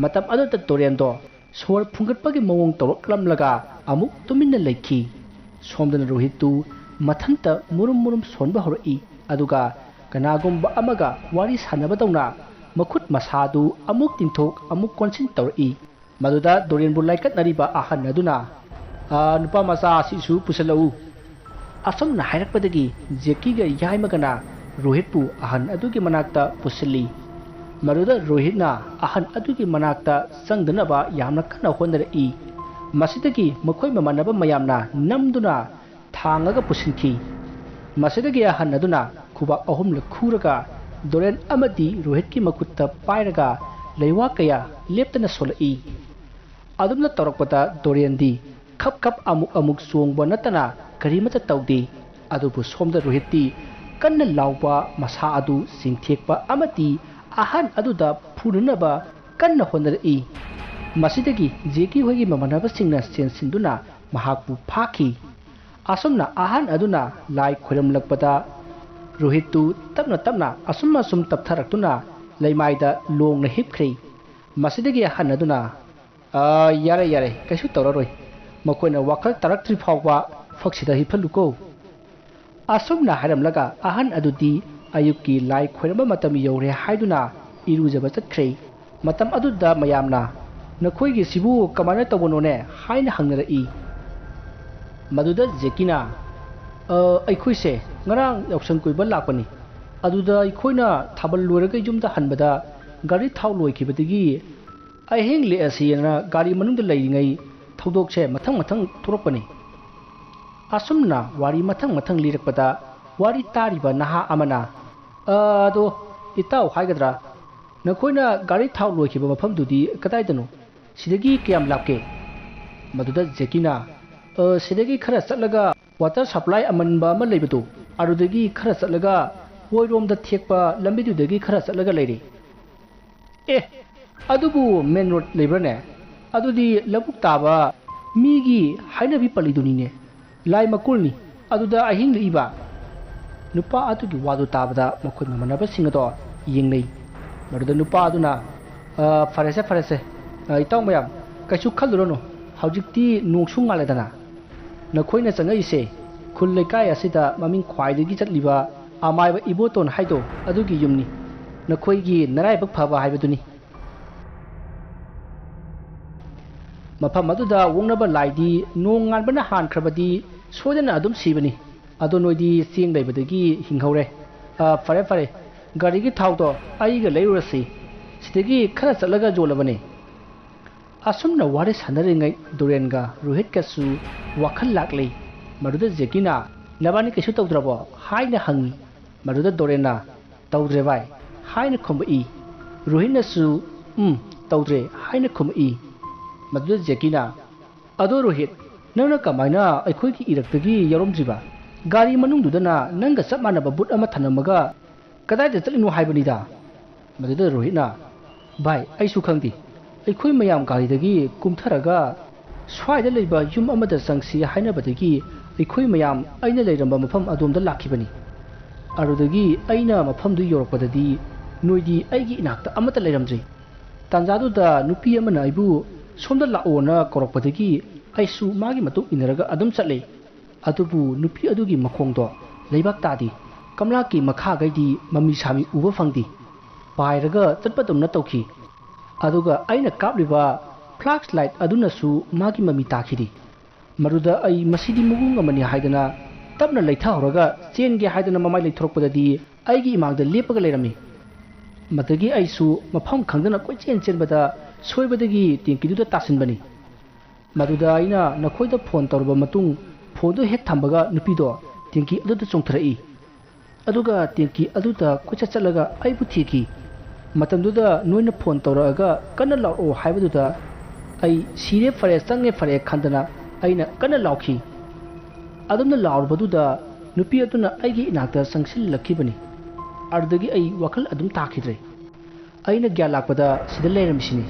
ꯃꯇꯝ ꯑꯗꯨꯗ ꯗꯣꯔꯦꯟꯗꯣ ꯁꯣꯔ ꯐꯨꯡꯒꯠꯄꯒꯤ ꯃꯑꯣꯡ ꯇꯧꯔꯛꯂꯝꯂꯒ ꯑꯃꯨꯛ ꯇꯨꯃꯤꯟꯅ ꯂꯩꯈꯤ꯫ ꯁꯣꯝꯗꯅ ꯔꯣꯍꯤꯠꯇꯨ ꯃꯊꯟꯇ ꯃꯨꯔꯨꯝ ꯃꯨꯔꯨꯝ ꯁꯣꯟꯕ ꯍꯧꯔꯛꯏ꯫ ꯑꯗꯨꯒ ꯀꯅꯥꯒꯨꯝꯕ ꯑꯃꯒ ꯋꯥꯔꯤ ꯁꯥꯟꯅꯕꯗꯧꯅ ꯃꯈꯨꯠ ꯃꯁꯥꯗꯨ ꯑꯃꯨꯛ ꯇꯤꯡꯊꯣꯛ ꯑꯃꯨꯛ ꯀꯣꯟꯁꯤꯟ ꯇꯧꯔꯛꯏ꯫ ꯃꯗꯨꯗ ꯗꯣꯔꯦꯟꯕꯨ ꯂꯥꯏꯀꯠꯅꯔꯤꯕ ꯑꯍꯟ ꯑꯗꯨꯅ, "ꯑ, ꯅꯨꯄꯥ ꯃꯆꯥ ꯑꯁꯤꯁꯨ ꯄꯨꯁꯤꯜꯂꯛꯎ"꯫ ꯑꯁꯨꯝꯅ ꯍꯥꯏꯔꯛꯄꯗꯒꯤ ꯖꯦꯀꯤꯒ ꯌꯥꯏꯃꯒꯅ ꯔꯣꯍꯤꯠꯄꯨ ꯑꯍꯟ ꯑꯗꯨꯒꯤ ꯃꯅꯥꯛꯇ ꯄꯨꯁꯤꯜꯂꯤ꯫ ꯃꯗꯨꯗ ꯔꯣꯍꯤꯠꯅ ꯑꯍꯟ ꯑꯗꯨꯒꯤ ꯃꯅꯥꯛꯇ ꯆꯪꯗꯅꯕ ꯌꯥꯝꯅ ꯀꯟꯅ ꯍꯣꯠꯅꯔꯛꯏ꯫ ꯃꯁꯤꯗꯒꯤ ꯃꯈꯣꯏ ꯃꯃꯥꯟꯅꯕ ꯃꯌꯥꯝꯅ ꯅꯝꯗꯨꯅ ꯊꯥꯡꯉꯒ ꯄꯨꯁꯤꯟꯈꯤ꯫ ꯃꯁꯤꯗꯒꯤ ꯑꯍꯟ ꯑꯗꯨꯅ ꯈꯨꯕꯥꯛ ꯑꯍꯨꯝꯂꯛ ꯈꯨꯔꯒ ꯗꯣꯔꯦꯟ ꯑꯃꯗꯤ ꯔꯣꯍꯤꯠꯀꯤ ꯃꯈꯨꯠꯇ ꯄꯥꯏꯔꯒ ꯂꯩꯋꯥ ꯀꯌꯥ ꯂꯦꯞꯇꯅ ꯁꯣꯜꯂꯛꯏ꯫ ꯑꯗꯨꯝꯅ ꯇꯧꯔꯛꯄꯗ ꯗꯣꯔꯦꯟꯗꯤ ꯈꯞ ꯈꯞ ꯑꯃꯨꯛ ꯑꯃꯨꯛ ꯆꯣꯡꯕ ꯅꯠꯇꯅ ꯀꯔꯤꯃꯠꯇ ꯇꯧꯗꯦ꯫ ꯑꯗꯨꯕꯨ ꯁꯣꯝꯗ ꯔꯣꯍꯤꯠꯇꯤ ꯀꯟꯅ ꯂꯥꯎꯕ, ꯃꯁꯥ ꯑꯗꯨ ꯆꯤꯡꯊꯦꯛꯄ ꯑꯃꯗꯤ ꯑꯍꯟ ꯑꯗꯨꯗ ꯐꯨꯅꯅꯕ ꯀꯟꯅ ꯍꯣꯠꯅꯔꯛꯏ꯫ ꯃꯁꯤꯗꯒꯤ ꯖꯦꯀꯤ ꯍꯣꯏꯒꯤ ꯃꯃꯥꯟꯅꯕꯁꯤꯡꯅ ꯆꯦꯟꯁꯤꯟꯗꯨꯅ ꯃꯍꯥꯛꯄꯨ ꯐꯥꯈꯤ꯫ ꯑꯁꯨꯝꯅ ꯑꯍꯟ ꯑꯗꯨꯅ ꯂꯥꯏ ꯈꯣꯏꯔꯝꯂꯛꯄꯗ ꯔꯣꯍꯤꯠꯇꯨ ꯇꯞꯅ ꯇꯞꯅ ꯑꯁꯨꯝ ꯑꯁꯨꯝ ꯇꯞꯊꯔꯛꯇꯨꯅ ꯂꯩꯃꯥꯏꯗ ꯂꯣꯡꯅ ꯍꯤꯞꯈ꯭ꯔꯦ꯫ ꯃꯁꯤꯗꯒꯤ ꯑꯍꯟ ꯑꯗꯨꯅ, "ꯑ, ꯌꯥꯔꯦ, ꯌꯥꯔꯦ, ꯀꯩꯁꯨ ꯇꯧꯔꯔꯣꯏ꯫ ꯃꯈꯣꯏꯅ ꯋꯥꯈꯜ ꯇꯥꯔꯛꯇ꯭ꯔꯤ ꯐꯥꯎꯕ ꯐꯛꯁꯤꯗ ꯍꯤꯞꯍꯜꯂꯨꯀꯣ"꯫ ꯑꯁꯨꯝꯅ ꯍꯥꯏꯔꯝꯂꯒ ꯑꯍꯟ ꯑꯗꯨꯗꯤ ꯑꯌꯨꯛꯀꯤ ꯂꯥꯏ ꯈꯣꯏꯔꯝꯕ ꯃꯇꯝ ꯌꯧꯔꯦ ꯍꯥꯏꯗꯨꯅ ꯏꯔꯨꯖꯕ ꯆꯠꯈ꯭ꯔꯦ꯫ ꯃꯇꯝ ꯑꯗꯨꯗ ꯃꯌꯥꯝꯅ, "ꯅꯈꯣꯏꯒꯤꯁꯤꯕꯨ ꯀꯃꯥꯏꯅ ꯇꯧꯕꯅꯣꯅꯦ?" ꯍꯥꯏꯅ ꯍꯪꯅꯔꯛꯏ꯫ ꯃꯗꯨꯗ ꯖꯦꯀꯤꯅ, "ꯑ, ꯑꯩꯈꯣꯏꯁꯦ ꯉꯔꯥꯡ ꯌꯥꯎꯁꯪ ꯀꯣꯏꯕ ꯂꯥꯛꯄꯅꯤ꯫ ꯑꯗꯨꯗ ꯑꯩꯈꯣꯏꯅ ꯊꯥꯕꯜ ꯂꯣꯏꯔꯒ ꯌꯨꯝꯗ ꯍꯟꯕꯗ ꯒꯥꯔꯤ ꯊꯥꯎ ꯂꯣꯏꯈꯤꯕꯗꯒꯤ ꯑꯍꯤꯡ ꯂꯦꯛꯑꯁꯤꯅ ꯒꯥꯔꯤ ꯃꯅꯨꯡꯗ ꯂꯩꯔꯤꯉꯩ ꯊꯧꯗꯣꯛꯁꯦ ꯃꯊꯪ ꯃꯊꯪ ꯊꯣꯛꯂꯛꯄꯅꯤ"꯫ ꯑꯁꯨꯝꯅ ꯋꯥꯔꯤ ꯃꯊꯪ ꯃꯊꯪ ꯂꯤꯔꯛꯄꯗ ꯋꯥꯔꯤ ꯇꯥꯔꯤꯕ ꯅꯍꯥ ꯑꯃꯅ, "ꯑ, ꯑꯗꯣ ꯏꯇꯥꯎ ꯍꯥꯏꯒꯗ꯭ꯔꯥ, ꯅꯈꯣꯏꯅ ꯒꯥꯔꯤ ꯊꯥꯎ ꯂꯣꯏꯈꯤꯕ ꯃꯐꯝꯗꯨꯗꯤ ꯀꯗꯥꯏꯗꯅꯣ? ꯁꯤꯗꯒꯤ ꯀꯌꯥꯝ ꯂꯥꯞꯀꯦ?" ꯃꯗꯨꯗ ꯖꯦꯀꯤꯅ, "ꯑ, ꯁꯤꯗꯒꯤ ꯈꯔ ꯆꯠꯂꯒ ꯋꯥꯇꯔ ꯁꯄ꯭ꯂꯥꯏ ꯑꯃꯟꯕ ꯑꯃ ꯂꯩꯕꯗꯣ, ꯑꯗꯨꯗꯒꯤ ꯈꯔ ꯆꯠꯂꯒ ꯑꯣꯏꯔꯣꯝꯗ ꯊꯦꯛꯄ ꯂꯝꯕꯤꯗꯨꯗꯒꯤ ꯈꯔ ꯆꯠꯂꯒ ꯂꯩꯔꯦ"꯫ "ꯑꯦ, ꯑꯗꯨꯕꯨ ꯃꯦꯟ ꯔꯣꯗ ꯂꯩꯕ꯭ꯔꯥꯅꯦ? ꯑꯗꯨꯗꯤ ꯂꯧꯕꯨꯛ ꯇꯥꯕ ꯃꯤꯒꯤ ꯍꯥꯏꯅꯕꯤ ꯄꯜꯂꯤꯗꯨꯅꯤꯅꯦ꯫ ꯂꯥꯏ ꯃꯀꯣꯜꯅꯤ, ꯑꯗꯨꯗ ꯑꯍꯤꯡ ꯂꯦꯛꯏꯕ"꯫ ꯅꯨꯄꯥ ꯑꯗꯨꯒꯤ ꯋꯥꯗꯨ ꯇꯥꯕꯗ ꯃꯈꯣꯏ ꯃꯃꯥꯟꯅꯕꯁꯤꯡ ꯑꯗꯣ ꯌꯦꯡꯅꯩ꯫ ꯃꯗꯨꯗ ꯅꯨꯄꯥ ꯑꯗꯨꯅ, "ꯑ, ꯐꯔꯦꯁꯦ, ꯐꯔꯦꯁꯦ, ꯑ, ꯏꯇꯥꯎ ꯃꯌꯥꯝ, ꯀꯩꯁꯨ ꯈꯜꯂꯨꯔꯅꯨ꯫ ꯍꯧꯖꯤꯛꯇꯤ ꯅꯣꯡꯁꯨ ꯉꯥꯜꯂꯦꯗꯅ꯫ ꯅꯈꯣꯏꯅ ꯆꯪꯉꯛꯏꯁꯦ ꯈꯨꯜ ꯂꯩꯀꯥꯏ ꯑꯁꯤꯗ ꯃꯃꯤꯡ ꯈ꯭ꯋꯥꯏꯗꯒꯤ ꯆꯠꯂꯤꯕ ꯑꯃꯥꯏꯕ ꯏꯕꯣꯇꯣꯟ ꯍꯥꯏꯗꯣ ꯑꯗꯨꯒꯤ ꯌꯨꯝꯅꯤ꯫ ꯅꯈꯣꯏꯒꯤ ꯅꯔꯥꯏꯕꯛ ꯐꯕ ꯍꯥꯏꯕꯗꯨꯅꯤ"꯫ ꯃꯐꯝ ꯑꯗꯨꯗ ꯑꯣꯛꯅꯕ ꯂꯥꯏꯗꯤ ꯅꯣꯡ ꯉꯥꯟꯕꯅ ꯍꯥꯟꯈ꯭ꯔꯕꯗꯤ ꯁꯣꯏꯗꯅ ꯑꯗꯨꯝ ꯁꯤꯕꯅꯤ꯫ ꯑꯗꯣ ꯅꯣꯏꯗꯤ ꯆꯦꯡ ꯂꯩꯕꯗꯒꯤ ꯍꯤꯡꯍꯧꯔꯦ꯫ ꯑ, ꯐꯔꯦ, ꯐꯔꯦ, ꯒꯥꯔꯤꯒꯤ ꯊꯥꯎꯗꯣ ꯑꯩꯒ ꯂꯩꯔꯨꯔꯁꯤ꯫ ꯁꯤꯗꯒꯤ ꯈꯔ ꯆꯠꯂꯒ ꯌꯣꯜꯂꯕꯅꯦ꯫ ꯑꯁꯨꯝꯅ ꯋꯥꯔꯤ ꯁꯥꯟꯅꯔꯤꯉꯩ ꯗꯨꯔꯦꯟꯒ ꯔꯣꯍꯤꯠꯀꯁꯨ ꯋꯥꯈꯜ ꯂꯥꯛꯂꯤ꯫ ꯃꯗꯨꯗ ꯖꯦꯀꯤꯅ, "ꯅꯕꯥꯅꯤ ꯀꯩꯁꯨ ꯇꯧꯗ꯭ꯔꯕꯣ?" ꯍꯥꯏꯅ ꯍꯪꯉꯤ꯫ ꯃꯗꯨꯗ ꯗꯣꯔꯦꯟꯅ, "ꯇꯧꯗ꯭ꯔꯦ ꯚꯥꯏ" ꯍꯥꯏꯅ ꯈꯨꯝꯃꯛꯏ꯫ ꯔꯣꯍꯤꯠꯅꯁꯨ, "ꯎꯝ, ꯇꯧꯗ꯭ꯔꯦ" ꯍꯥꯏꯅ ꯈꯨꯝꯃꯛꯏ꯫ ꯃꯗꯨꯗ ꯖꯦꯀꯤꯅ, "ꯑꯗꯣ ꯔꯣꯍꯤꯠ, ꯅꯪꯅ ꯀꯃꯥꯏꯅ ꯑꯩꯈꯣꯏꯒꯤ ꯏꯔꯛꯇꯒꯤ ꯌꯥꯎꯔꯝꯗ꯭ꯔꯤꯕ? ꯒꯥꯔꯤ ꯃꯅꯨꯡꯗꯨꯗꯅ ꯅꯪꯒ ꯆꯞ ꯃꯥꯟꯅꯕ ꯕꯨꯠ ꯑꯃ ꯊꯅꯝꯃꯒ ꯀꯗꯥꯏꯗ ꯆꯠꯂꯤꯅꯣ ꯍꯥꯏꯕꯅꯤꯗ?" ꯃꯗꯨꯗ ꯔꯣꯍꯤꯠꯅ, "ꯚꯥꯏ, ꯑꯩꯁꯨ ꯈꯪꯗꯦ꯫ ꯑꯩꯈꯣꯏ ꯃꯌꯥꯝ ꯒꯥꯔꯤꯗꯒꯤ ꯀꯨꯝꯊꯔꯒ ꯁ꯭ꯋꯥꯏꯗ ꯂꯩꯕ ꯌꯨꯝ ꯑꯃꯗ ꯆꯪꯁꯤ ꯍꯥꯏꯅꯕꯗꯒꯤ ꯑꯩꯈꯣꯏ ꯃꯌꯥꯝ ꯑꯩꯅ ꯂꯩꯔꯝꯕ ꯃꯐꯝ ꯑꯗꯣꯝꯗ ꯂꯥꯛꯈꯤꯕꯅꯤ꯫ ꯑꯗꯨꯗꯒꯤ ꯑꯩꯅ ꯃꯐꯝꯗꯨ ꯌꯧꯔꯛꯄꯗꯗꯤ ꯅꯣꯏꯗꯤ ꯑꯩꯒꯤ ꯏꯅꯥꯛꯇ ꯑꯃꯠꯇ ꯂꯩꯔꯝꯗ꯭ꯔꯤ꯫ ꯇꯥꯟꯖꯥꯗꯨꯗ ꯅꯨꯄꯤ ꯑꯃꯅ ꯑꯩꯕꯨ ꯁꯣꯝꯗ ꯂꯥꯛꯑꯣꯅ ꯀꯧꯔꯛꯄꯗꯒꯤ ꯑꯩꯁꯨ ꯃꯥꯒꯤ ꯃꯇꯨꯡ ꯏꯟꯅꯔꯒ ꯑꯗꯨꯝ ꯆꯠꯂꯦ꯫ ꯑꯗꯨꯕꯨ ꯅꯨꯄꯤ ꯑꯗꯨꯒꯤ ꯃꯈꯣꯡꯗꯣ ꯂꯩꯕꯥꯛ ꯇꯥꯗꯦ, ꯀꯝꯂꯥꯀꯤ ꯃꯈꯥꯈꯩꯗꯤ ꯃꯃꯤ ꯁꯥꯃꯤ ꯎꯕ ꯐꯪꯗꯦ꯫ ꯄꯥꯏꯔꯒ ꯆꯠꯄꯗꯧꯅ ꯇꯧꯈꯤ꯫ ꯑꯗꯨꯒ ꯑꯩꯅ ꯀꯥꯞꯂꯤꯕ ꯐ꯭ꯂꯥꯁ ꯂꯥꯏꯠ ꯑꯗꯨꯅꯁꯨ ꯃꯥꯒꯤ ꯃꯃꯤ ꯇꯥꯈꯤꯗꯦ꯫ ꯃꯗꯨꯗ ꯑꯩ ꯃꯁꯤꯗꯤ ꯃꯑꯣꯡ ꯑꯃꯅꯤ ꯍꯥꯏꯗꯅ ꯇꯞꯅ ꯂꯩꯊꯍꯧꯔꯒ ꯆꯦꯟꯒꯦ ꯍꯥꯏꯗꯅ ꯃꯃꯥꯏ ꯂꯩꯊꯣꯔꯛꯄꯗꯗꯤ ꯑꯩꯒꯤ ꯏꯃꯥꯡꯗ ꯂꯦꯞꯄꯒ ꯂꯩꯔꯝꯃꯤ꯫ ꯃꯗꯒꯤ ꯑꯩꯁꯨ ꯃꯐꯝ ꯈꯪꯗꯅ ꯀꯣꯏꯆꯦꯟ ꯆꯦꯟꯕꯗ ꯁꯣꯏꯕꯗꯒꯤ ꯇꯦꯡꯀꯤꯗꯨꯗ ꯇꯥꯁꯤꯟꯕꯅꯤ꯫ ꯃꯗꯨꯗ ꯑꯩꯅ ꯅꯈꯣꯏꯗ ꯐꯣꯟ ꯇꯧꯔꯕ ꯃꯇꯨꯡ, ꯐꯣꯟꯗꯨ ꯍꯦꯛ ꯊꯝꯕꯒ ꯅꯨꯄꯤꯗꯣ ꯇꯦꯡꯀꯤ ꯑꯗꯨꯗ ꯆꯣꯡꯊꯔꯛꯏ꯫ ꯑꯗꯨꯒ ꯇꯦꯡꯀꯤ ꯑꯗꯨꯗ ꯀꯣꯏꯆꯠ ꯆꯠꯂꯒ ꯑꯩꯕꯨ ꯊꯤꯈꯤ꯫ ꯃꯇꯝꯗꯨꯗ ꯅꯣꯏꯅ ꯐꯣꯟ ꯇꯧꯔꯛꯑꯒ ꯀꯟꯅ ꯂꯥꯎꯔꯛꯑꯣ ꯍꯥꯏꯕꯗꯨꯗ ꯑꯩ ꯁꯤꯔꯦ ꯐꯔꯦ, ꯆꯪꯉꯦ ꯐꯔꯦ ꯈꯟꯗꯅ ꯑꯩꯅ ꯀꯟꯅ ꯂꯥꯎꯈꯤ꯫ ꯑꯗꯨꯝꯅ ꯂꯥꯎꯔꯨꯕꯗꯨꯗ ꯅꯨꯄꯤ ꯑꯗꯨꯅ ꯑꯩꯒꯤ ꯏꯅꯥꯛꯇ ꯆꯪꯁꯤꯜꯂꯛꯈꯤꯕꯅꯤ꯫ ꯑꯗꯨꯗꯒꯤ ꯑꯩ ꯋꯥꯈꯜ ꯑꯗꯨꯝ ꯇꯥꯈꯤꯗ꯭ꯔꯦ꯫ ꯑꯩꯅ ꯒ꯭ꯌꯥꯟ ꯂꯥꯛꯄꯗ ꯁꯤꯗ ꯂꯩꯔꯝꯃꯤꯁꯤꯅꯤ꯫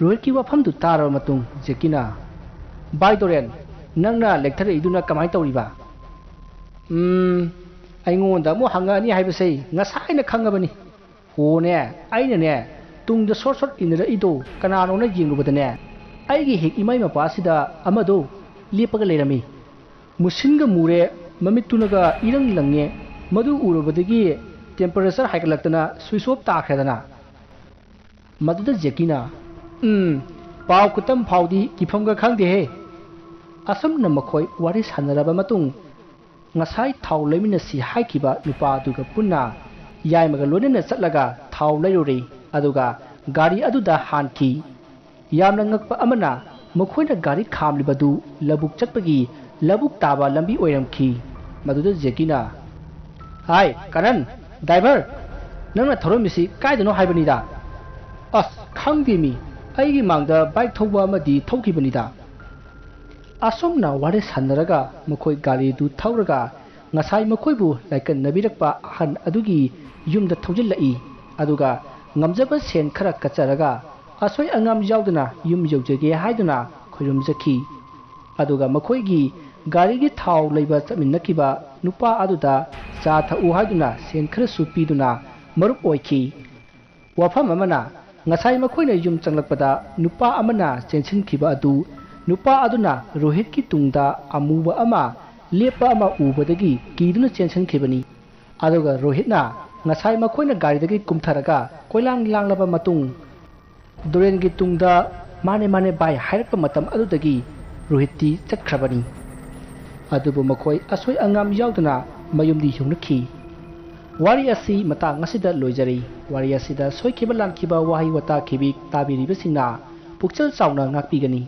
ꯔꯣꯍꯤꯠꯀꯤ ꯋꯥꯐꯝꯗꯨ ꯇꯥꯔꯕ ꯃꯇꯨꯡ ꯖꯦꯀꯤꯅ, "ꯚꯥꯏ ꯗꯣꯔꯦꯟ, ꯅꯪꯅ ꯂꯦꯛꯊꯔꯛꯏꯗꯨꯅ ꯀꯃꯥꯏꯅ ꯇꯧꯔꯤꯕ?" "ꯎꯝ, ꯑꯩꯉꯣꯟꯗ ꯑꯃꯨꯛ ꯍꯪꯉꯛꯑꯅꯤ ꯍꯥꯏꯕꯁꯦ ꯉꯁꯥꯏꯅ ꯈꯪꯉꯕꯅꯤ꯫ ꯍꯣꯅꯦ, ꯑꯩꯅꯅꯦ, ꯇꯨꯡꯗ ꯁꯣꯔꯠ ꯁꯣꯔꯠ ꯏꯟꯅꯔꯛꯏꯗꯣ ꯀꯅꯥꯅꯣꯅ ꯌꯦꯡꯂꯨꯕꯗꯅꯦ, ꯑꯩꯒꯤ ꯍꯦꯛ ꯏꯃꯥꯏ ꯃꯄꯥꯁꯤꯗ ꯑꯃꯗꯣ ꯂꯦꯞꯄꯒ ꯂꯩꯔꯝꯃꯤ꯫ ꯃꯨꯁꯤꯟꯒ ꯃꯨꯔꯦ, ꯃꯃꯤꯠꯇꯨꯅꯒ ꯏꯔꯪ ꯂꯪꯉꯦ꯫ ꯃꯗꯨ ꯎꯔꯨꯕꯗꯒꯤ ꯇꯦꯝꯄꯔꯦꯆꯔ ꯍꯥꯏꯒꯠꯂꯛꯇꯅ ꯁ꯭ꯋꯤꯆ ꯑꯣꯐ ꯇꯥꯈ꯭ꯔꯦꯗꯅ꯫" ꯃꯗꯨꯗ ꯖꯦꯀꯤꯅ, "ꯎꯝ, ꯄꯥꯎ ꯈꯨꯇꯝ ꯐꯥꯎꯗꯤ ꯀꯤꯐꯝꯒ ꯈꯪꯗꯦꯍꯦ꯫" ꯑꯁꯨꯝꯅ ꯃꯈꯣꯏ ꯋꯥꯔꯤ ꯁꯥꯟꯅꯔꯕ ꯃꯇꯨꯡ, ꯉꯁꯥꯏ ꯊꯥꯎ ꯂꯩꯃꯤꯟꯅꯁꯤ ꯍꯥꯏꯈꯤꯕ ꯅꯨꯄꯥ ꯑꯗꯨꯒ ꯄꯨꯟꯅ ꯌꯥꯏꯃꯒ ꯂꯣꯏꯅꯅ ꯆꯠꯂꯒ ꯊꯥꯎ ꯂꯩꯔꯨꯔꯦ, ꯑꯗꯨꯒ ꯒꯥꯔꯤ ꯑꯗꯨꯗ ꯍꯥꯟꯈꯤ꯫ ꯌꯥꯝꯅ ꯉꯛꯄ ꯑꯃꯅ, ꯃꯈꯣꯏꯅ ꯒꯥꯔꯤ ꯈꯥꯝꯂꯤꯕꯗꯨ ꯂꯧꯕꯨꯛ ꯆꯠꯄꯒꯤ ꯂꯧꯕꯨꯛ ꯇꯥꯕ ꯂꯝꯕꯤ ꯑꯣꯏꯔꯝꯈꯤ꯫ ꯃꯗꯨꯗ ꯖꯦꯀꯤꯅ, "ꯍꯥꯏ ꯀꯔꯟ, ꯗ꯭ꯔꯥꯏꯚꯔ, ꯅꯪꯅ ꯊꯧꯔꯝꯃꯤꯁꯤ ꯀꯥꯏꯗꯅꯣ ꯍꯥꯏꯕꯅꯤꯗ?" ꯑꯁ, ꯈꯪꯗꯦꯃꯤ, ꯑꯩꯒꯤ ꯃꯥꯡꯗ ꯕꯥꯏꯛ ꯊꯧꯕ ꯑꯃꯗꯤ ꯊꯧꯈꯤꯕꯅꯤꯗ꯫ ꯑꯁꯨꯝꯅ ꯋꯥꯔꯤ ꯁꯥꯟꯅꯔꯒ ꯃꯈꯣꯏ ꯒꯥꯔꯤꯗꯨ ꯊꯧꯔꯒ ꯉꯁꯥꯏ ꯃꯈꯣꯏꯕꯨ ꯂꯥꯏꯀꯠꯅꯕꯤꯔꯛꯄ ꯑꯍꯟ ꯑꯗꯨꯒꯤ ꯌꯨꯝꯗ ꯊꯧꯖꯤꯜꯂꯛꯏ꯫ ꯑꯗꯨꯒ ꯉꯝꯖꯕ ꯁꯦꯟ ꯈꯔ ꯀꯠꯆꯔꯒ ꯑꯁꯣꯏ ꯑꯉꯥꯝ ꯌꯥꯎꯗꯅ ꯌꯨꯝ ꯌꯧꯖꯒꯦ ꯍꯥꯏꯗꯨꯅ ꯈꯣꯏꯔꯨꯝꯖꯈꯤ꯫ ꯑꯗꯨꯒ ꯃꯈꯣꯏꯒꯤ ꯒꯥꯔꯤꯒꯤ ꯊꯥꯎ ꯂꯩꯕ ꯆꯠꯃꯤꯟꯅꯈꯤꯕ ꯅꯨꯄꯥ ꯑꯗꯨꯗ ꯆꯥ ꯊꯛꯎ ꯍꯥꯏꯗꯨꯅ ꯁꯦꯟ ꯈꯔꯁꯨ ꯄꯤꯗꯨꯅ ꯃꯔꯨꯞ ꯑꯣꯏꯈꯤ꯫ ꯋꯥꯐꯝ ꯑꯃꯅ, ꯉꯁꯥꯏ ꯃꯈꯣꯏꯅ ꯌꯨꯝ ꯆꯪꯂꯛꯄꯗ ꯅꯨꯄꯥ ꯑꯃꯅ ꯆꯦꯟꯁꯤꯟꯈꯤꯕ ꯑꯗꯨ ꯅꯨꯄꯥ ꯑꯗꯨꯅ ꯔꯣꯍꯤꯠꯀꯤ ꯇꯨꯡꯗ ꯑꯃꯨꯕ ꯑꯃ ꯂꯦꯞꯄ ꯑꯃ ꯎꯕꯗꯒꯤ ꯀꯤꯗꯨꯅ ꯆꯦꯟꯁꯤꯟꯈꯤꯕꯅꯤ꯫ ꯑꯗꯨꯒ ꯔꯣꯍꯤꯠꯅ ꯉꯁꯥꯏ ꯃꯈꯣꯏꯅ ꯒꯥꯔꯤꯗꯒꯤ ꯀꯨꯝꯊꯔꯒ ꯀꯣꯏꯂꯥꯡ ꯂꯥꯡꯂꯕ ꯃꯇꯨꯡ ꯗꯨꯔꯦꯟꯒꯤ ꯇꯨꯡꯗ "ꯃꯥꯅꯦ, ꯃꯥꯅꯦ, ꯚꯥꯏ" ꯍꯥꯏꯔꯛꯄ ꯃꯇꯝ ꯑꯗꯨꯗꯒꯤ ꯔꯣꯍꯤꯠꯇꯤ ꯆꯠꯈ꯭ꯔꯕꯅꯤ꯫ ꯑꯗꯨꯕꯨ ꯃꯈꯣꯏ ꯑꯁꯣꯏ ꯑꯉꯥꯝ ꯌꯥꯎꯗꯅ ꯃꯌꯨꯝꯗꯤ ꯌꯧꯅꯈꯤ꯫ ꯋꯥꯔꯤ ꯑꯁꯤ ꯃꯇꯥꯡ ꯑꯁꯤꯗ ꯂꯣꯏꯖꯔꯤ꯫ ꯋꯥꯔꯤ ꯑꯁꯤꯗ ꯁꯣꯏꯈꯤꯕ ꯂꯥꯟꯈꯤꯕ ꯋꯥꯍꯩ ꯋꯥꯇꯥ ꯈꯤꯕꯤ ꯇꯥꯕꯤꯔꯤꯕꯁꯤꯡꯅ ꯄꯨꯛꯆꯦꯜ ꯆꯥꯎꯅ ꯉꯥꯛꯄꯤꯒꯅꯤ꯫